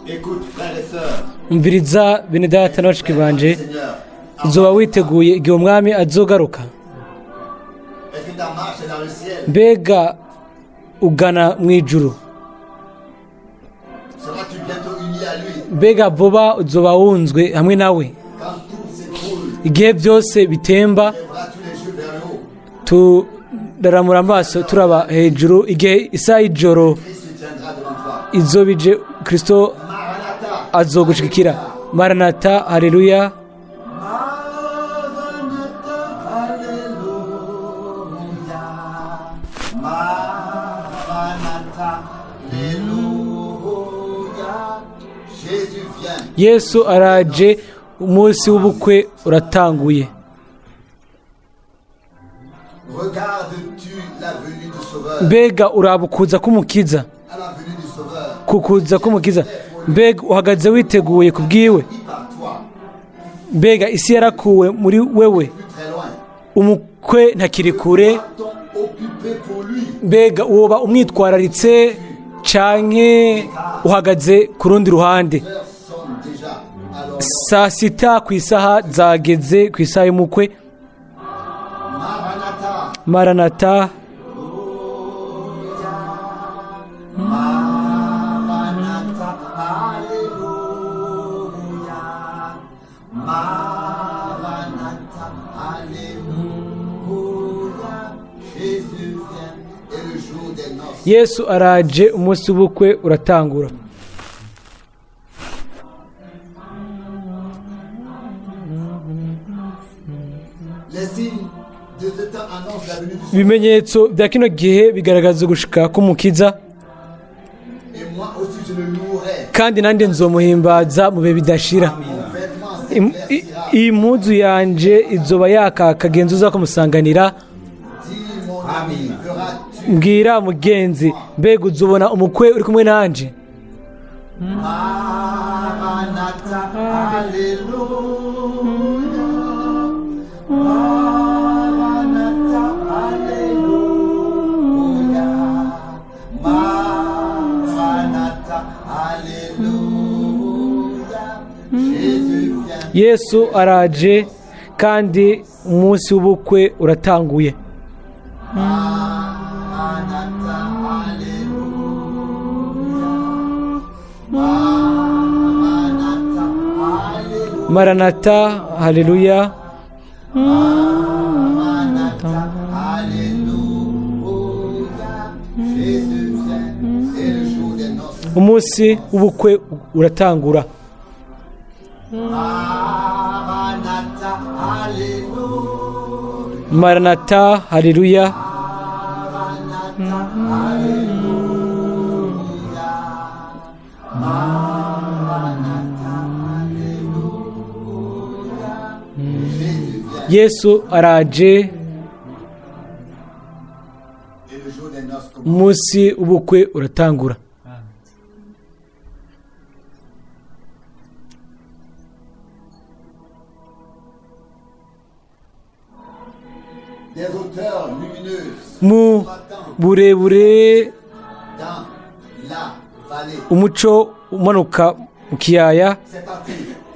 Écoute, frères et sœurs, Umviriza bene data na bashiki banje, Seigneur, uzoba witeguye igihe umwami azogaruka? Est-ce que ta marche est dans le ciel? Mbega ugana mu ijuru? Seras-tu bientôt uni à lui? Mbega vuba uzoba wunzwe hamwe nawe? Quand tout s'écroule, Igihe byose bitemba, lèveras-tu les yeux vers le haut? Turaramura amaso turaba hejuru igihe isaha y'ijoro Christ se tiendra devant toi. izobije, Kristo Maranatha! azogushigikira. Maranata, haleluya! Maranatha, Alléluia. Maranatha, Alléluia. Jésus vient. Yesu araje, umunsi w'ubukwe uratanguye. Regardes-tu la venue du Sauveur? Mbega uraba ukuza k'umukiza? À la venue du Sauveur, Kukuza k'umukiza, mbega uhagaze witeguye ku bwiwe? pris par toi, Mbega isi yarakuwe muri wewe? plus très loin. Umukwe ntakiri kure. Ton occupé pour lui. Mbega woba umwitwararitse canke uhagaze ku rundi ruhande? L'heure sonne déjà. Alors, Saa sita ku isaha zageze, ku isaha y'umukwe. Maranatha, Maranata! Maranatha, Alléluia. Maranatha, Alléluia. Jésus vient et le jour des noces. Yesu araje, umunsi w'ubukwe uratangura. Les signes de ce temps annoncent la venue du Seigneur. Ibimenyetso bya kino gihe bigaragaza ugushika k'umukiza. Et moi aussi je le louerai. Kandi nanjye nzomuhimbaza mu bihe bidashira. Mon vêtement s'éclaircira. Iyi mpuzu yanje izoba yakaka genza uza kumusanganira. Dis, mon ami, verras-tu Mbwira mugenzi, mbega uzubona umukwe uri kumwe nanje? Maranatha, Alléluia. Maranatha, Alléluia. Maranatha, Alléluia. Jésus vient. Yesu araje kandi umunsi w'ubukwe uratanguye. Maranatha, Alléluia. Maranatha, Alléluia. Maranata, haleluya! Maranatha, Alléluia. Jésus vient et le jour des noces. Umunsi w'ubukwe uratangura. Maranatha, Alléluia. Maranata, haleluya! Maranatha, Alléluia. Maranatha, Alléluia. Jésus vient Yesu araje, et le jour des noces commence. Umunsi w'ubukwe uratangura. Des hauteurs lumineuses Mu burebure, dans la vallée. Umuco umanuka mu kiyaya. C'est parti.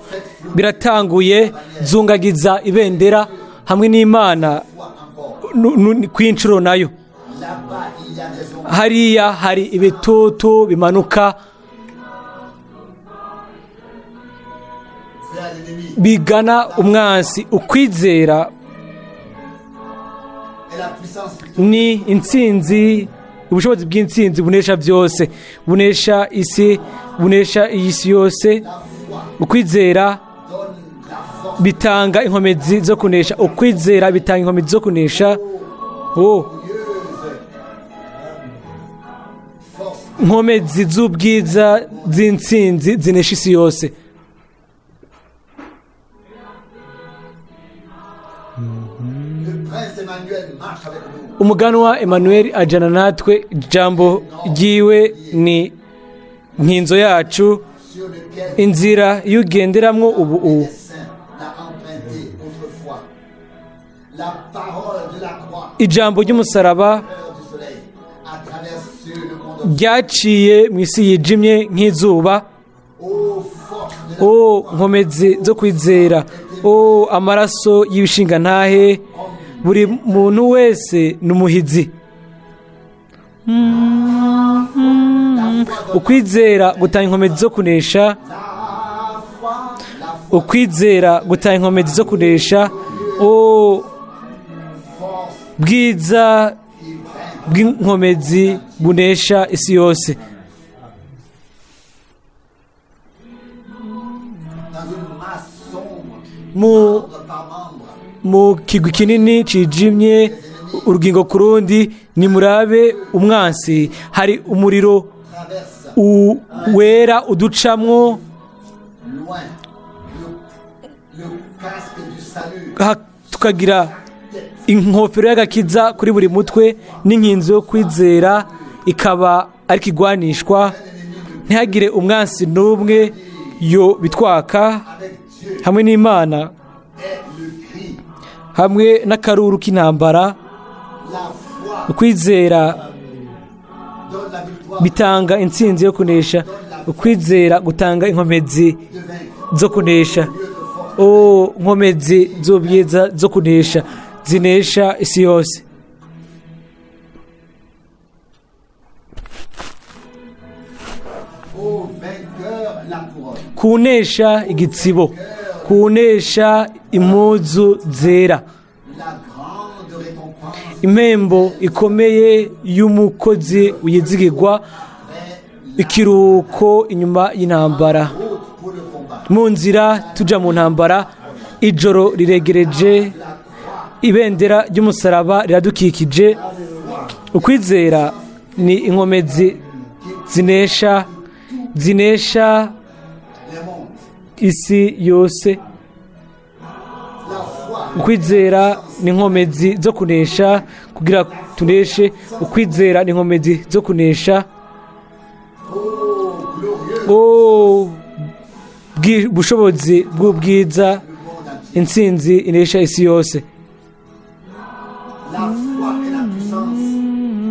Faites flotter Biratanguye, zungagiza ibendera hamwe n'Imana foi encore. Kw'inshuro nayo. Là-bas, il y a des ombres. Hariya hari ibitutu bimanuka Vers l'ennemi. bigana umwansi. Ukwizera Et la puissance ni intsinzi, ubushobozi bw'intsinzi bunesha byose, bunesha isi, bunesha iyi si yose. La foi Ukwizera donne la force bitanga inkomezi zo kunesha. Ukwizera bitanga inkomezi zo kunesha, oh. glorieuse. Force Inkomezi z'ubwiza z'intsinzi zinesha isi yose. Le prince Emmanuel marche avec nous. Umuganwa Emmanuel ajana natwe. Ijambo ryiwe ni nkinzo yacu. Sur lequel Inzira y'ugenderamwo ubu ubu. les saints l'a emprunté autrefois. La parole de la croix, Ijambo ry'umusaraba l'heure du soleil, a traversé le monde ryaciye mu isi yijimye nk'izuba. Ô O nkomezi zo kwizera, o amaraso y'ibishingantahe, buri muntu wese ni umuhizi. Ukwizera gutanga inkomezi zo kunesha, ukwizera gutanga inkomezi zo kunesha. O bwiza bw'inkomezi bunesha isi yose. Dans une masse sombre, Mu membre par membre, mu kigwi kinini cijimye, urugingo ku rundi, nimurabe umwansi, hari umuriro traverse wera uducamwo, loin le casque du salut, tukagira inkofero y'agakiza kuri buri mutwe, n'inkinzo yo kwizera ikaba ari ikigwanishwa, ntihagire umwansi n'umwe yo bitwaka. Avec Dieu Hamwe n'Imana, est le cri, hamwe n'akaruru k'intambara. La foi Ukwizera donne la victoire bitanga intsinzi yo kunesha. Ukwizera gutanga inkomezi de vaincre. zo kunesha. Lieu de force. O nkomezi z'ubwiza zo kunesha, zinesha isi yose. Au vainqueur, la couronne. Kunesha igitsibo, kunesha impuzu zera, La grande récompense impembo ikomeye y'umukozi wizigirwa, est ikiruhuko inyuma y'intambara. la route pour le combat. Mu nzira tuja mu ntambara, ijoro riregereje, ibendera ry'umusaraba riradukikije. Ukwizera ni inkomezi zinesha, zinesha Les mondes. isi yose. La foi Ukwizera ni inkomezi zo kunesha kugira tuneshe. Ukwizera ni inkomezi zo kunesha. Ô glorieux O bushobozi bw'ubwiza, le monde entier. intsinzi inesha isi yose. La foi est la puissance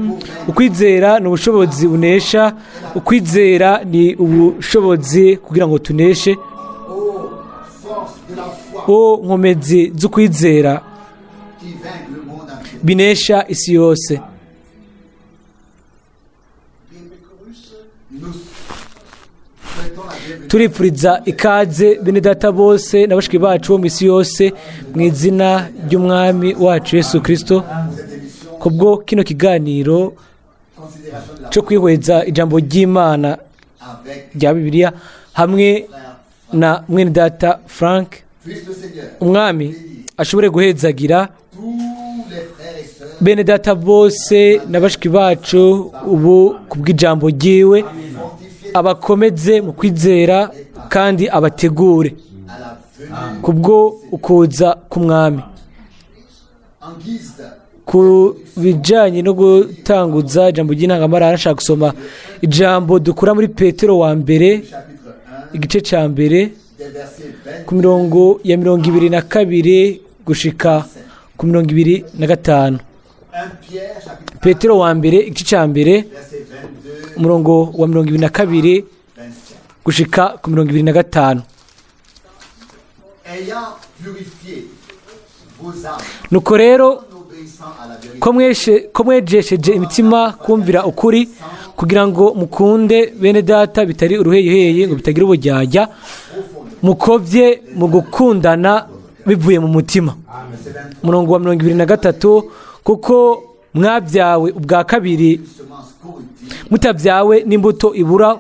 pour vaincre. Ukwizera ni ubushobozi bunesha. Ukwizera ni ubushobozi kugira ngo tuneshe. Ô force de la foi O nkomezi z'ukwizera qui vainc le monde entier. binesha isi yose. Nous souhaitons la bienvenue Turipfuriza ikaze bene data bose na bashiki bacu bo mu isi yose mu izina ry'Umwami wacu Yesu Kristo, à cette émission kubwo kino kiganiro Considération de la cyo kwihweza ijambo ry'Imana avec rya Bibiliya hamwe frère. na mwene data Frank. Puisse le Seigneur Umwami ashobore guhezagira tous les frères et sœurs bene data bose na bashiki bacu ubu kubw'ijambo ryiwe, fortifiés abakomeze mu kwizera kandi abategure à la venue kubwo ukuza k'Umwami. En guise Ku bijyanye no gutanguza ijambo ry'intangamara, nshaka gusoma ijambo dukura muri Petero wa mbere, chapitre 1 igice cya mbere, des versets 20 ku mirongo ya 22 gushika ku 25. 1 Pierre chapitre Petero wa mbere, igice cya mbere, verset 22 umurongo wa 22 25. gushika ku 25. Ayant purifié vos âmes Nuko rero, en obéissant à la vérité, ko mwejesheje imitima kumvira ukuri, kugira ngo mukunde bene data bitari uruheyeheye ngo bitagira uburyarya, mukovye mu gukundana bivuye mu mutima. Umurongo wa 23: kuko mwabyawe ubwa kabiri, semence corruptible, mutabyawe n'imbuto ibura,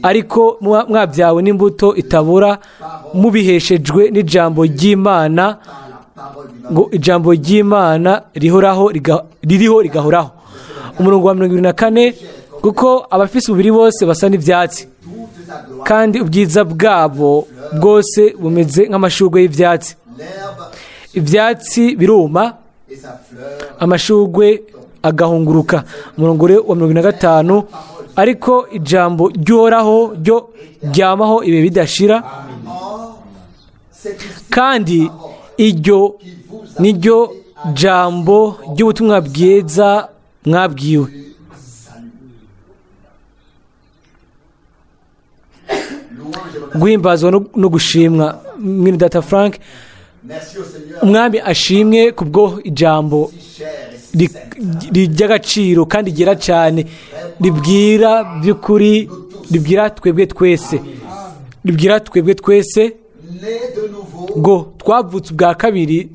ariko mwabyawe n'imbuto itabura, mubiheshejwe n'ijambo ry'Imana, par la parole vivante. Ngo ijambo ry'Imana rihoraho, ririho rigahoraho. Umurongo wa 24: kuko abafise umubiri bose basa n'ibyatsi, Toute sa gloire, kandi ubwiza bwabo bwose bumeze nk'amashurwe y'ibyatsi. L'herbe Ibyatsi biruma, et sa fleur, amashurwe agahunguruka. Umurongo rero wa 45: ariko ijambo ry'Uhoraho ryo ryamaho ibihe bidashira. Or, c'est ici Kandi iryo qui vous a niryo jambo ry'ubutumwa bwiza mwabwiwe. Salut. Louange et Guhimbazwa no gushimwa, mwene data Frank. Merci au Seigneur, Umwami ashimwe kubwo ijambo si cher et si saint. Ry'agaciro kandi ryera cyane, ribwira by'ukuri, ribwira twebwe twese, ribwira twebwe twese Né de nouveau ngo twavutse ubwa kabiri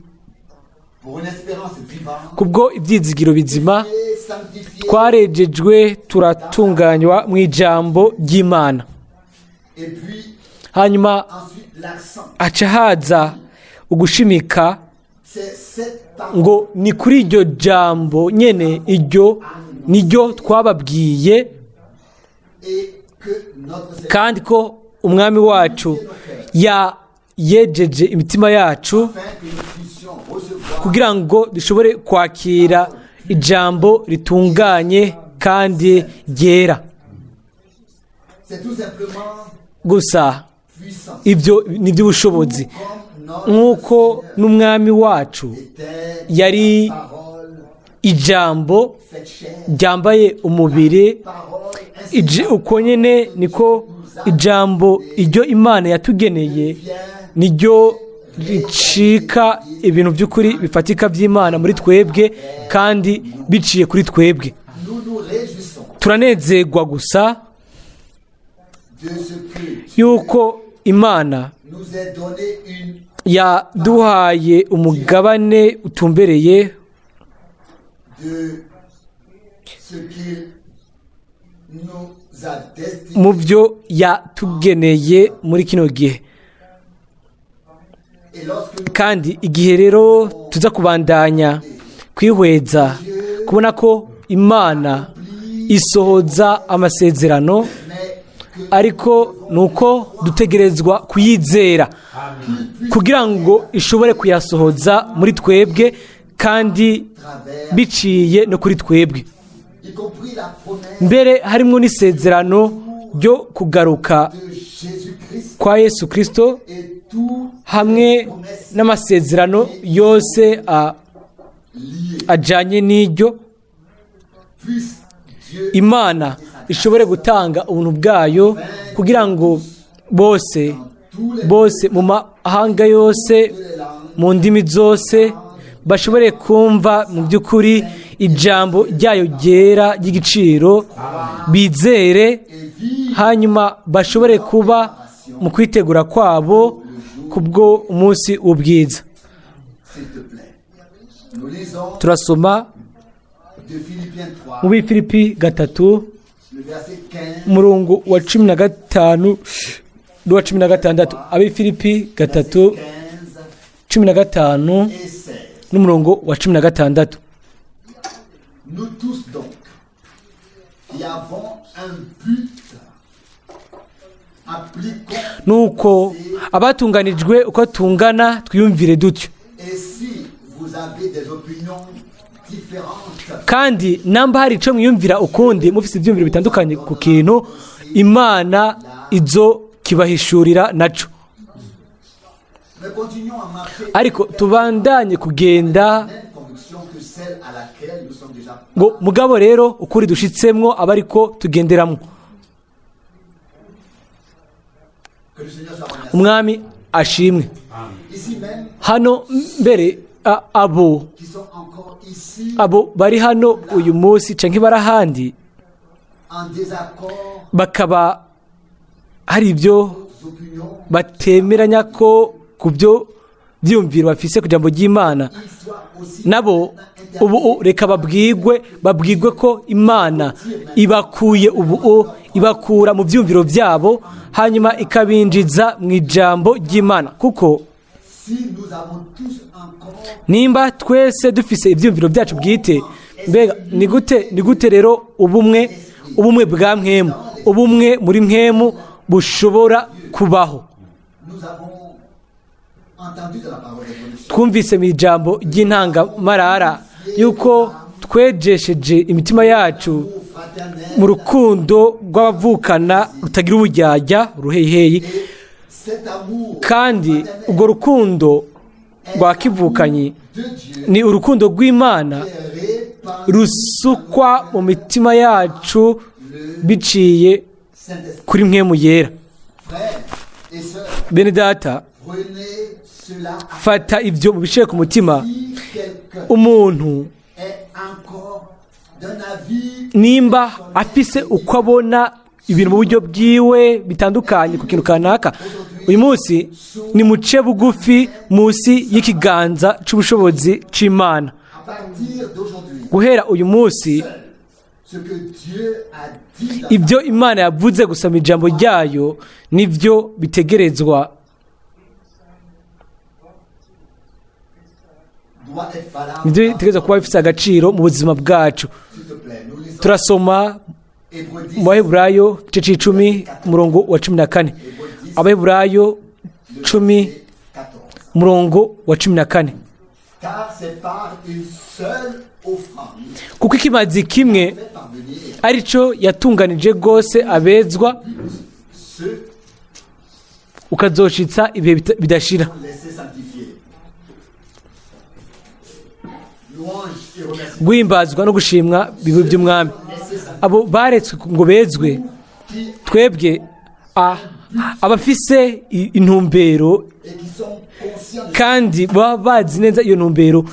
pour une espérance vivante kubwo ibyizigiro bizima, et sanctifié. Twarejejwe, turatunganywa mu ijambo ry'Imana. Et puis Hanyuma ensuite l'accent. haca haza ugushimika C'est cette parole ngo ni kuri iryo jambo nyene, iryo niryo twababwiye, et que notre Seigneur kandi ko Umwami wacu ya yejeje imitima yacu afin que nous puissions recevoir kugira ngo dushobore kwakira ijambo ritunganye kandi ryera. C'est tout simplement Gusa puissant. ibyo ni iby'ubushobozi, Comme notre nk'uko Seigneur n'Umwami wacu était yari la parole ijambo faite chair, ryambaye umubiri, parole ainsi uko nyine niko ijambo iryo Imana yatugeneye vient niryo ricika ibintu by'ukuri bifatika by'Imana muri twebwe kandi biciye kuri twebwe. Nous nous réjouissons Turanezerwa gusa de ce que Dieu yuko Imana nous ait donné une yaduhaye umugabane utumbereye de ce qu'il nous a destiné. Mu byo yatugeneye muri kino gihe. Et lorsque nous Kandi igihe rero tuza kubandanya kwihweza kubona ko Imana isohoza amasezerano, mais que ariko ni uko dutegerezwa kuyizera kugira ngo ishobore kuyasohoza muri twebwe kandi travers, biciye no kuri twebwe, y compris la promesse mbere harimo n'isezerano ryo kugaruka de Jésus-Christ kwa Yesu Kirisito et toutes hamwe n'amasezerano yose liées, ajyanye n'iryo, puisse Dieu Imana ishobore gutanga ubuntu bwayo kugira ngo bose tous les bose mu mahanga yose, toutes les langues mu ndimi zose, bashobore kumva mu by'ukuri ijambo ryayo ryera ry'igiciro, bizere, et vivent hanyuma bashobore kuba mu kwitegura kwabo kubwo umunsi w'ubwiza. S'il te plaît. Nous lisons Turasoma de Philippiens 3, mu Bifilipi 3, le verset 15, umurongo wa 15 n'uwa 16. Abifilipi 3, 15 15 et 16. n'umurongo wa 16. Nous tous donc, qui avons un but, appliquons Nuko abatunganijwe uko tungana twiyumvire dutyo. Et si vous avez des opinions différentes, Kandi namba hari icyo mwiyumvira ukundi, mufite ibyiyumviro bitandukanye ku kintu, Imana izo kibahishurira naco. Mais continuons à marcher Ariko tubandanye kugenda même conviction que celle à laquelle nous sommes déjà. ngo mugabo rero ukuri dushitsemwo aba ariko tugenderamo. Que le Seigneur soit remercié. Umwami ashimwe. Ici même, Hano mbere abo qui sont encore ici abo bari hano uyu munsi canke bari ahandi en désaccord bakaba hari ibyo aux opinions, batemeranya ko ku byo byiyumviro bafise ku jambo ry'Imana, ils soient aussi nabo ubu reka babwigwe ko Imana ibakuye ubu, ibakura mu byumviro byabo, hanyuma ikabinjiza mu ijambo ry'Imana, kuko si nous avons tous encore nimba twese dufise ibyumviro byacu bwite, mbega ni gute rero ubumwe bwa mpwemu, ubumwe muri mpwemu bushobora kubaho? Nous avons entendu de la parole d'évolution Twumvise mu ijambo ry'intangamarara yuko twejesheje imitima yacu fraternel mu rukundo rw'abavukana rutagira uburyarya, ruheyiheyi, et cet amour kandi urwo rukundo rwa kivukanyi de Dieu ni urukundo rw'Imana est répandu rusukwa mu mitima yacu biciye Saint-Esprit. kuri mpwemu yera. Frères Bene data, prenez cela à fata ibyo mubishire ku mutima. Si quelqu'un Umuntu est encore d'un avis nimba afise uko abona ibintu mu buryo bwiwe bitandukanye ku kintu kanaka uyu munsi, ni muce bugufi munsi y'ikiganza c'ubushobozi c'Imana. À partir d'aujourd'hui, Guhera uyu munsi, ce que Dieu a dit dans ibyo Imana yavuze gusa mu ijambo ryayo nibyo bitegerezwa doit être valable. nibyo bitegerezwa kuba bifite agaciro mu buzima bwacu. S'il te plaît, nous lisons Turasoma Hébreux 10, mu Baheburayo igice c'icumi, umurongo wa 14. Abaheburayo 10, 14. umurongo wa 14. Car c'est par une seule offrande Kuko ikimazi kimwe fait parvenir arico yatunganije rwose abezwa, ceux ukazoshitsa ibihe bidashira. laissés sanctifier. Louange et remerciement. Guhimbazwa no gushimwa bibe by'Umwami. Laissés sanctifier. Abo baretswe ngo bezwe, Qui, twebwe abafise intumbero et qui sont conscients de kandi baba bazi neza iyo ntumbero,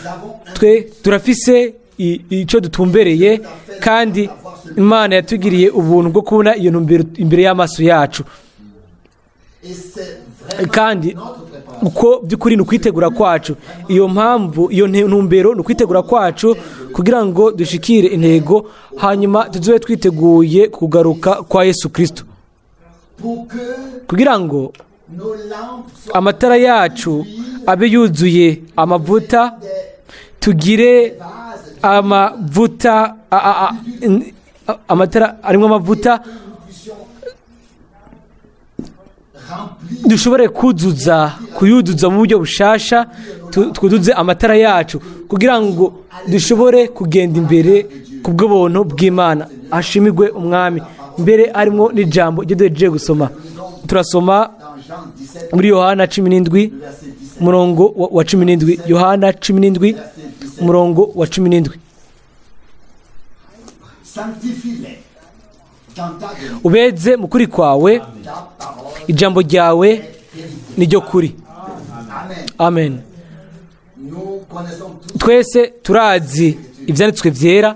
twe turafise ico dutumbereye, kandi Imana yatugiriye ubuntu bwo kubona iyo ntumbero imbere y'amaso yacu. Et c'est vraiment Kandi notre préparation. uko by'ukuri ni ukwitegura kwacu. Iyo mpamvu, iyo ntumbero ni ukwitegura kwacu kugira ngo dushikire intego, hanyuma tuzobe twiteguye kugaruka kwa Yesu Kristo, Pour que kugira ngo nos lampes soient amatara yacu abe yuzuye amavuta, des tugire vases amavuta, amatara arimo amavuta, que nous puissions remplir dushobore kuzuza, kuyuzuza mu buryo bushasha, twuzuze amatara yacu kugira ngo dushobore kugenda imbere ku bw'ubuntu bw'Imana. Hashimirwe Umwami. Mbere harimo n'ijambo iryo duhejeje gusoma. Turasoma dans Jean 17, muri Yohana 17, le verset 17. umurongo wa 17. Yohana 17, Verset 17. umurongo wa 17. Sanctifie-les dans ta vérité. Ubeze mu kuri kwawe, Ta parole ijambo ryawe est vérité. niryo kuri. Amen. Amen. Nous connaissons tous Twese turazi ibyanditswe byera.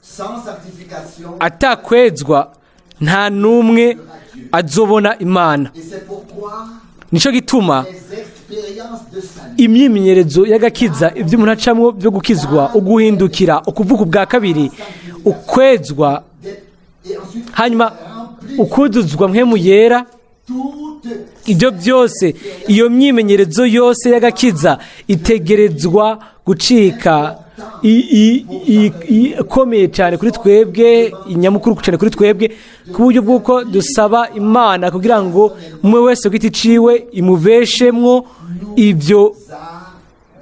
sans sanctification. Atakwezwa nta n'umwe azobona Imana. Et c'est pourquoi Nicyo gituma les expériences de salut imyimenyerezo y'agakiza, ibyo umuntu acamwo byo gukizwa, uguhindukira, ukuvuka ubwa kabiri, ukwezwa, et ensuite hanyuma remplir ukuzuzwa mpwemu yera, toute ibyo byose, iyo myimenyerezo yose y'agakiza itegerezwa gucika ikomeye cyane kuri twebwe, inyamukuru cyane kuri twebwe, ku buryo bw'uko dusaba Imana kugira ngo umwe wese ku giti ciwe imubeshemwo ibyo nous a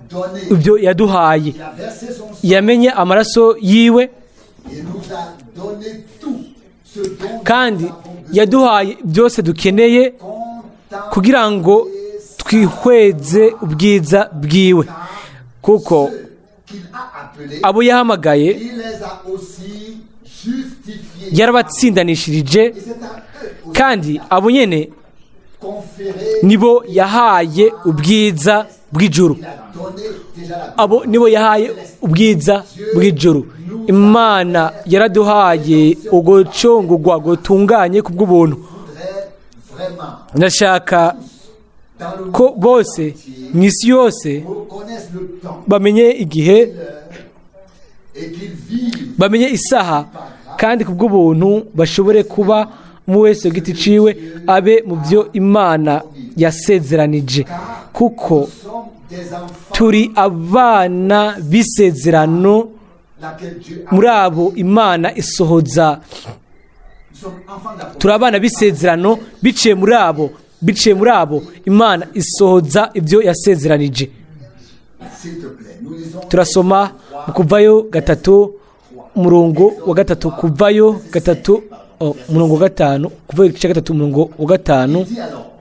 donné. ibyo yaduhaye. Il a versé son sang Yamenye amaraso yiwe et nous a donné tout ce dont kandi nous avons besoin. yaduhaye byose dukeneye Contempler kugira ngo twihweze ubwiza bwiwe, kuko ceux qu'il a appelés, abo yahamagaye il les a aussi justifiés. yarabatsindanishirije, Et c'est à eux aussi kandi abo nyene conféré. nibo yahaye ubwiza bw'ijuru. Il a donné déjà la Abo nibo yahaye ubwiza bw'ijuru. Imana yaraduhaye ugucungurwa gutunganye ku bw'ubuntu. voudrait vraiment Ndashaka dans le ko bose mu isi yose reconnaissent le temps bamenye igihe, et qu'ils vivent bamenye isaha, kandi ku bw'ubuntu bashobore kuba umwe wese ku giti ciwe abe mu byo Imana yasezeranije, kuko Nous sommes des enfants turi abana b'isezerano. Laquelle Dieu a. Muri abo Imana isohoza. Nous sommes enfants de la promesse. Turi abana b'isezerano, biciye muri abo Imana isohoza ibyo yasezeranije. S'il te plaît, nous lisons Turasoma mu Kuvayo 3, umurongo wa 3. Kuvayo 3, oh, umurongo wa 5. Kuvayo igice 3, umurongo wa 5. Dis alors,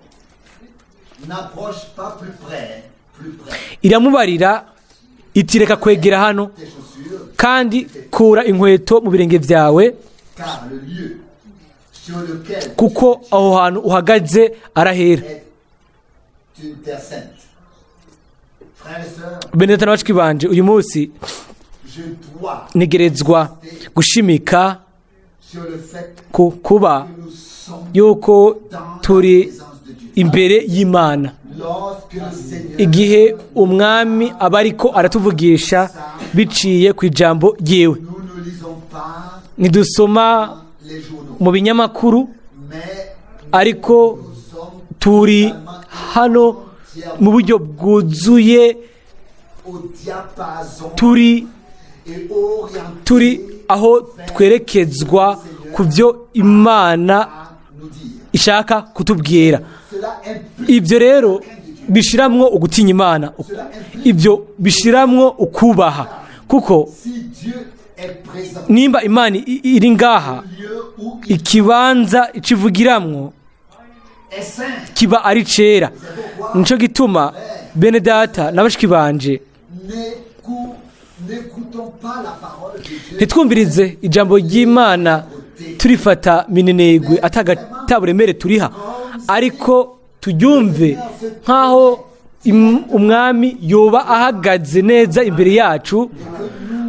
n'approche pas plus près, plus près Iramubarira iti: "Reka kwegera hano, tes chaussures, kandi kura inkweto mu birenge byawe, car le lieu sur lequel kuko aho hantu uhagaze arahera." est une terre sainte. Frères et sœurs, Bene data na bashiki banje, uyu munsi je dois ntegerezwa gushimika sur le fait ku kuba que nous sommes yuko dans la turi présence de Dieu. Imbere y'Imana. Lorsque le Seigneur Igihe Umwami aba ariko aratuvugisha biciye ku ijambo ryiwe, nous ne lisons pas ntidusoma les journaux, mu binyamakuru, mais ariko nous sommes turi hano mu buryo bwuzuye, au diapason turi et orientés turi aho twerekezwa ku byo Imana à nous dire. ishaka kutubwira. Cela implique Ibyo rero bishiramwo ugutinya Imana, ibyo bishiramwo ukubaha, kuko si Dieu est présent, nimba Imana iri ngaha, lieu où il ikibanza ikivugiramwo est saint. Kiba ari cera. Nico gituma, bene data na bashiki banje, N'écoutons pas la parole de Dieu ntitwumvirize ijambo ry'Imana turifata minenegwe ataburemere turiha, ariko turyumve nk'aho Umwami yoba ahagaze neza imbere yacu,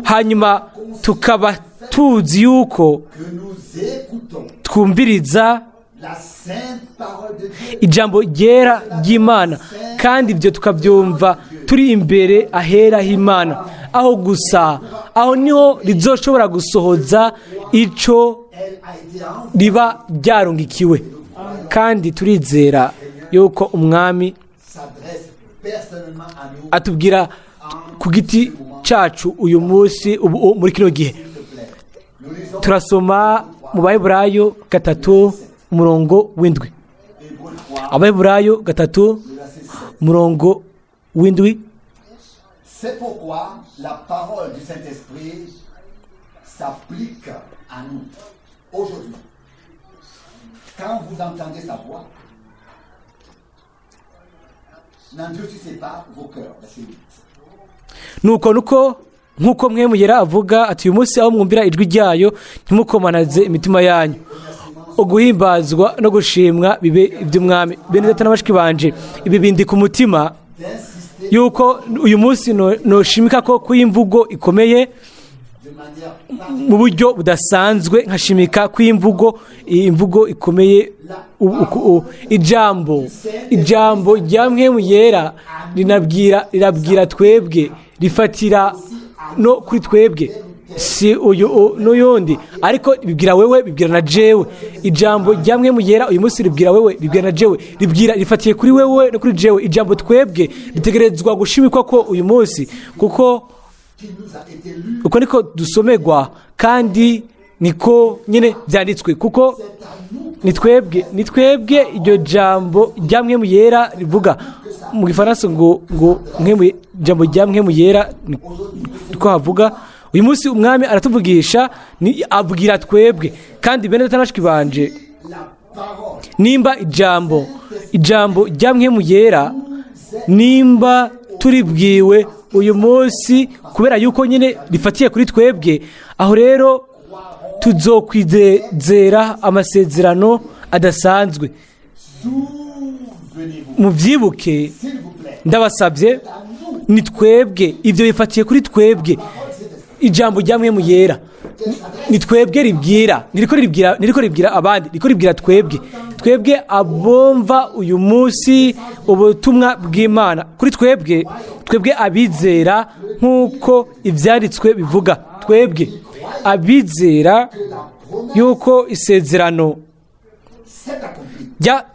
hanyuma tukaba tuzi yuko que nous écoutons twumviriza la sainte parole de Dieu. Ijambo ryera ry'Imana, kandi ibyo tukabyumva turi imbere ahera h'Imana. Aho gusa aho niho rizoshobora gusohoza ico Elle a été envoyée riba ryarungikiwe. Kandi turizera yuko Umwami s'adresse personnellement à nous. Atubwira ku giti cacu uyu munsi, ubu muri kino gihe. S'il te plaît. Nous lisons Turasoma mu Baheburayo 3, umurongo w'7. Hébreux 3, Abaheburayo 3, le verset 7. umurongo w'7. C'est pourquoi la parole du Saint-Esprit s'applique à nous aujourd'hui. Quand vous entendez sa voix, n'endurcissez pas vos cœurs. Verset 8. Nuko nuko nk'uko Mpwemu Yera avuga ati: "Uyu munsi aho mwumvira ijwi ryayo, ntimukomanaze imitima yanyu." Uguhimbazwa no gushimwa bibe iby'Umwami. Bene data na bashiki banje, ibi bindi ku mutima D'insister yuko uyu munsi noshimika ko kw'imvugo ikomeye de manière mu buryo budasanzwe, nkashimika kw'imvugo, imvugo ikomeye. Ijambo rya Mpwemu Yera rinabwira, rirabwira twebwe, rifatira no kuri twebwe, si uyu n'uyundi, ariko bibwira wewe, bibwira na jewe. Ijambo rya Mpwemu Yera uyu munsi ribwira wewe, ribwira na jewe, ribwira, rifatiye kuri wewe no kuri jewe. Ijambo twebwe ritegerezwa gushimikwa ko uyu munsi, kuko qui nous a été lu, uko niko dusomegwa kandi niko nyine byanditswe, kuko c'est à nous ni twebwe iryo jambo rya Mpwemu Yera rivuga. Mu gifaransa ngo Mpwemu, ijambo rya Mpwemu Yera niko havuga. Uyu munsi Umwami aratuvugisha, ni abwira twebwe. Kandi bene data na bashiki banje, la parole nimba ijambo rya Mpwemu Yera, nimba turibwiwe uyu munsi kubera yuko nyine rifatiye kuri twebwe, aho rero tuzokwizera amasezerano adasanzwe. Souvenez-vous, Mubyibuke, s'il vous plaît, ndabasabye, à nous ni twebwe, ibyo bifatiye kuri twebwe. Ijambo rya Mpwemu Yera ni twebwe ribwira, ntiriko ribwira abandi, riko ribwira twebwe, twebwe abumva uyu munsi ubutumwa bw'Imana. Kuri twebwe, twebwe abizera, nk'uko ibyanditswe bivuga, twebwe abizera yuko isezerano s'est accompli.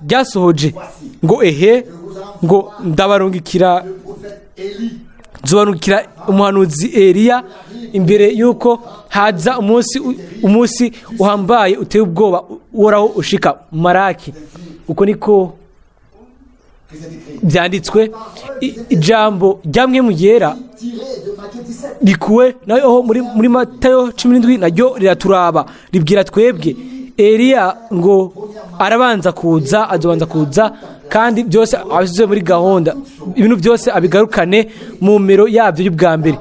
Ryasohoje, ngo: "Ehe," ngo, "ndabarungikira Le prophète Élie nzobarungikira umuhanuzi Eliya imbere y'uko haza umunsi uhambaye uteye ubwoba Uhoraho ushika." Maraki, uko niko que c'est écrit. byanditswe. Ijambo rya Mpwemu Yera Tiré de Matthieu 17. rikuwe naho muri Matayo 17, naryo riraturaba, ribwira twebwe. Eliya ngo arabanza kuza, azobanza kuza, kandi byose abishyize muri gahunda, ibintu byose abigarukane mu mero yabyo y'ubwa mbere.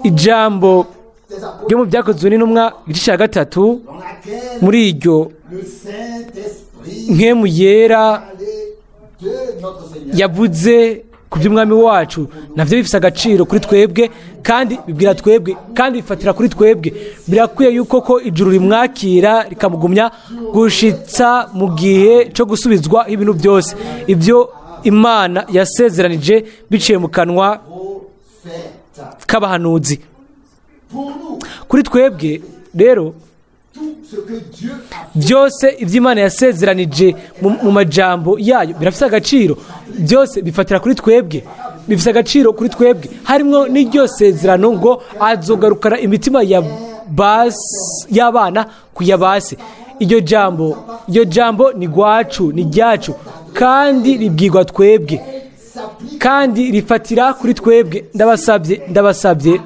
Ijambo Des apôtres ryo mu Byakozwe n'Intumwa, igice cya 3, dans laquelle muri iryo le Saint-Esprit Mpwemu Yera allait de notre Seigneur. Yavuze ku by'umwami wacu nabyo bifite agaciro kuri twebwe, kandi bibwira twebwe, kandi bifatira kuri twebwe. Birakwiye yuko ko ijuru rimwakira rikamugumya gushitsa mu gihe cyo gusubizwa ibintu byose, ibyo Imana yasezeranije biciye mu kanwa Prophète. k'abahanuzi. Pour nous, Kuri twebwe rero, tout ce que Dieu a byose iby'Imana yasezeranije mu majambo yayo birafite agaciro. Byose bifatira kuri twebwe, bifite agaciro kuri twebwe, harimo n'iryo sezerano ngo azogarukana imitima ya basi y'abana ku ya base. Iryo jambo ni rwacu, ni ryacu, kandi ribwirwa twebwe, s'applique. Kandi rifatira kuri twebwe. Ndabasabye, ndabasabye,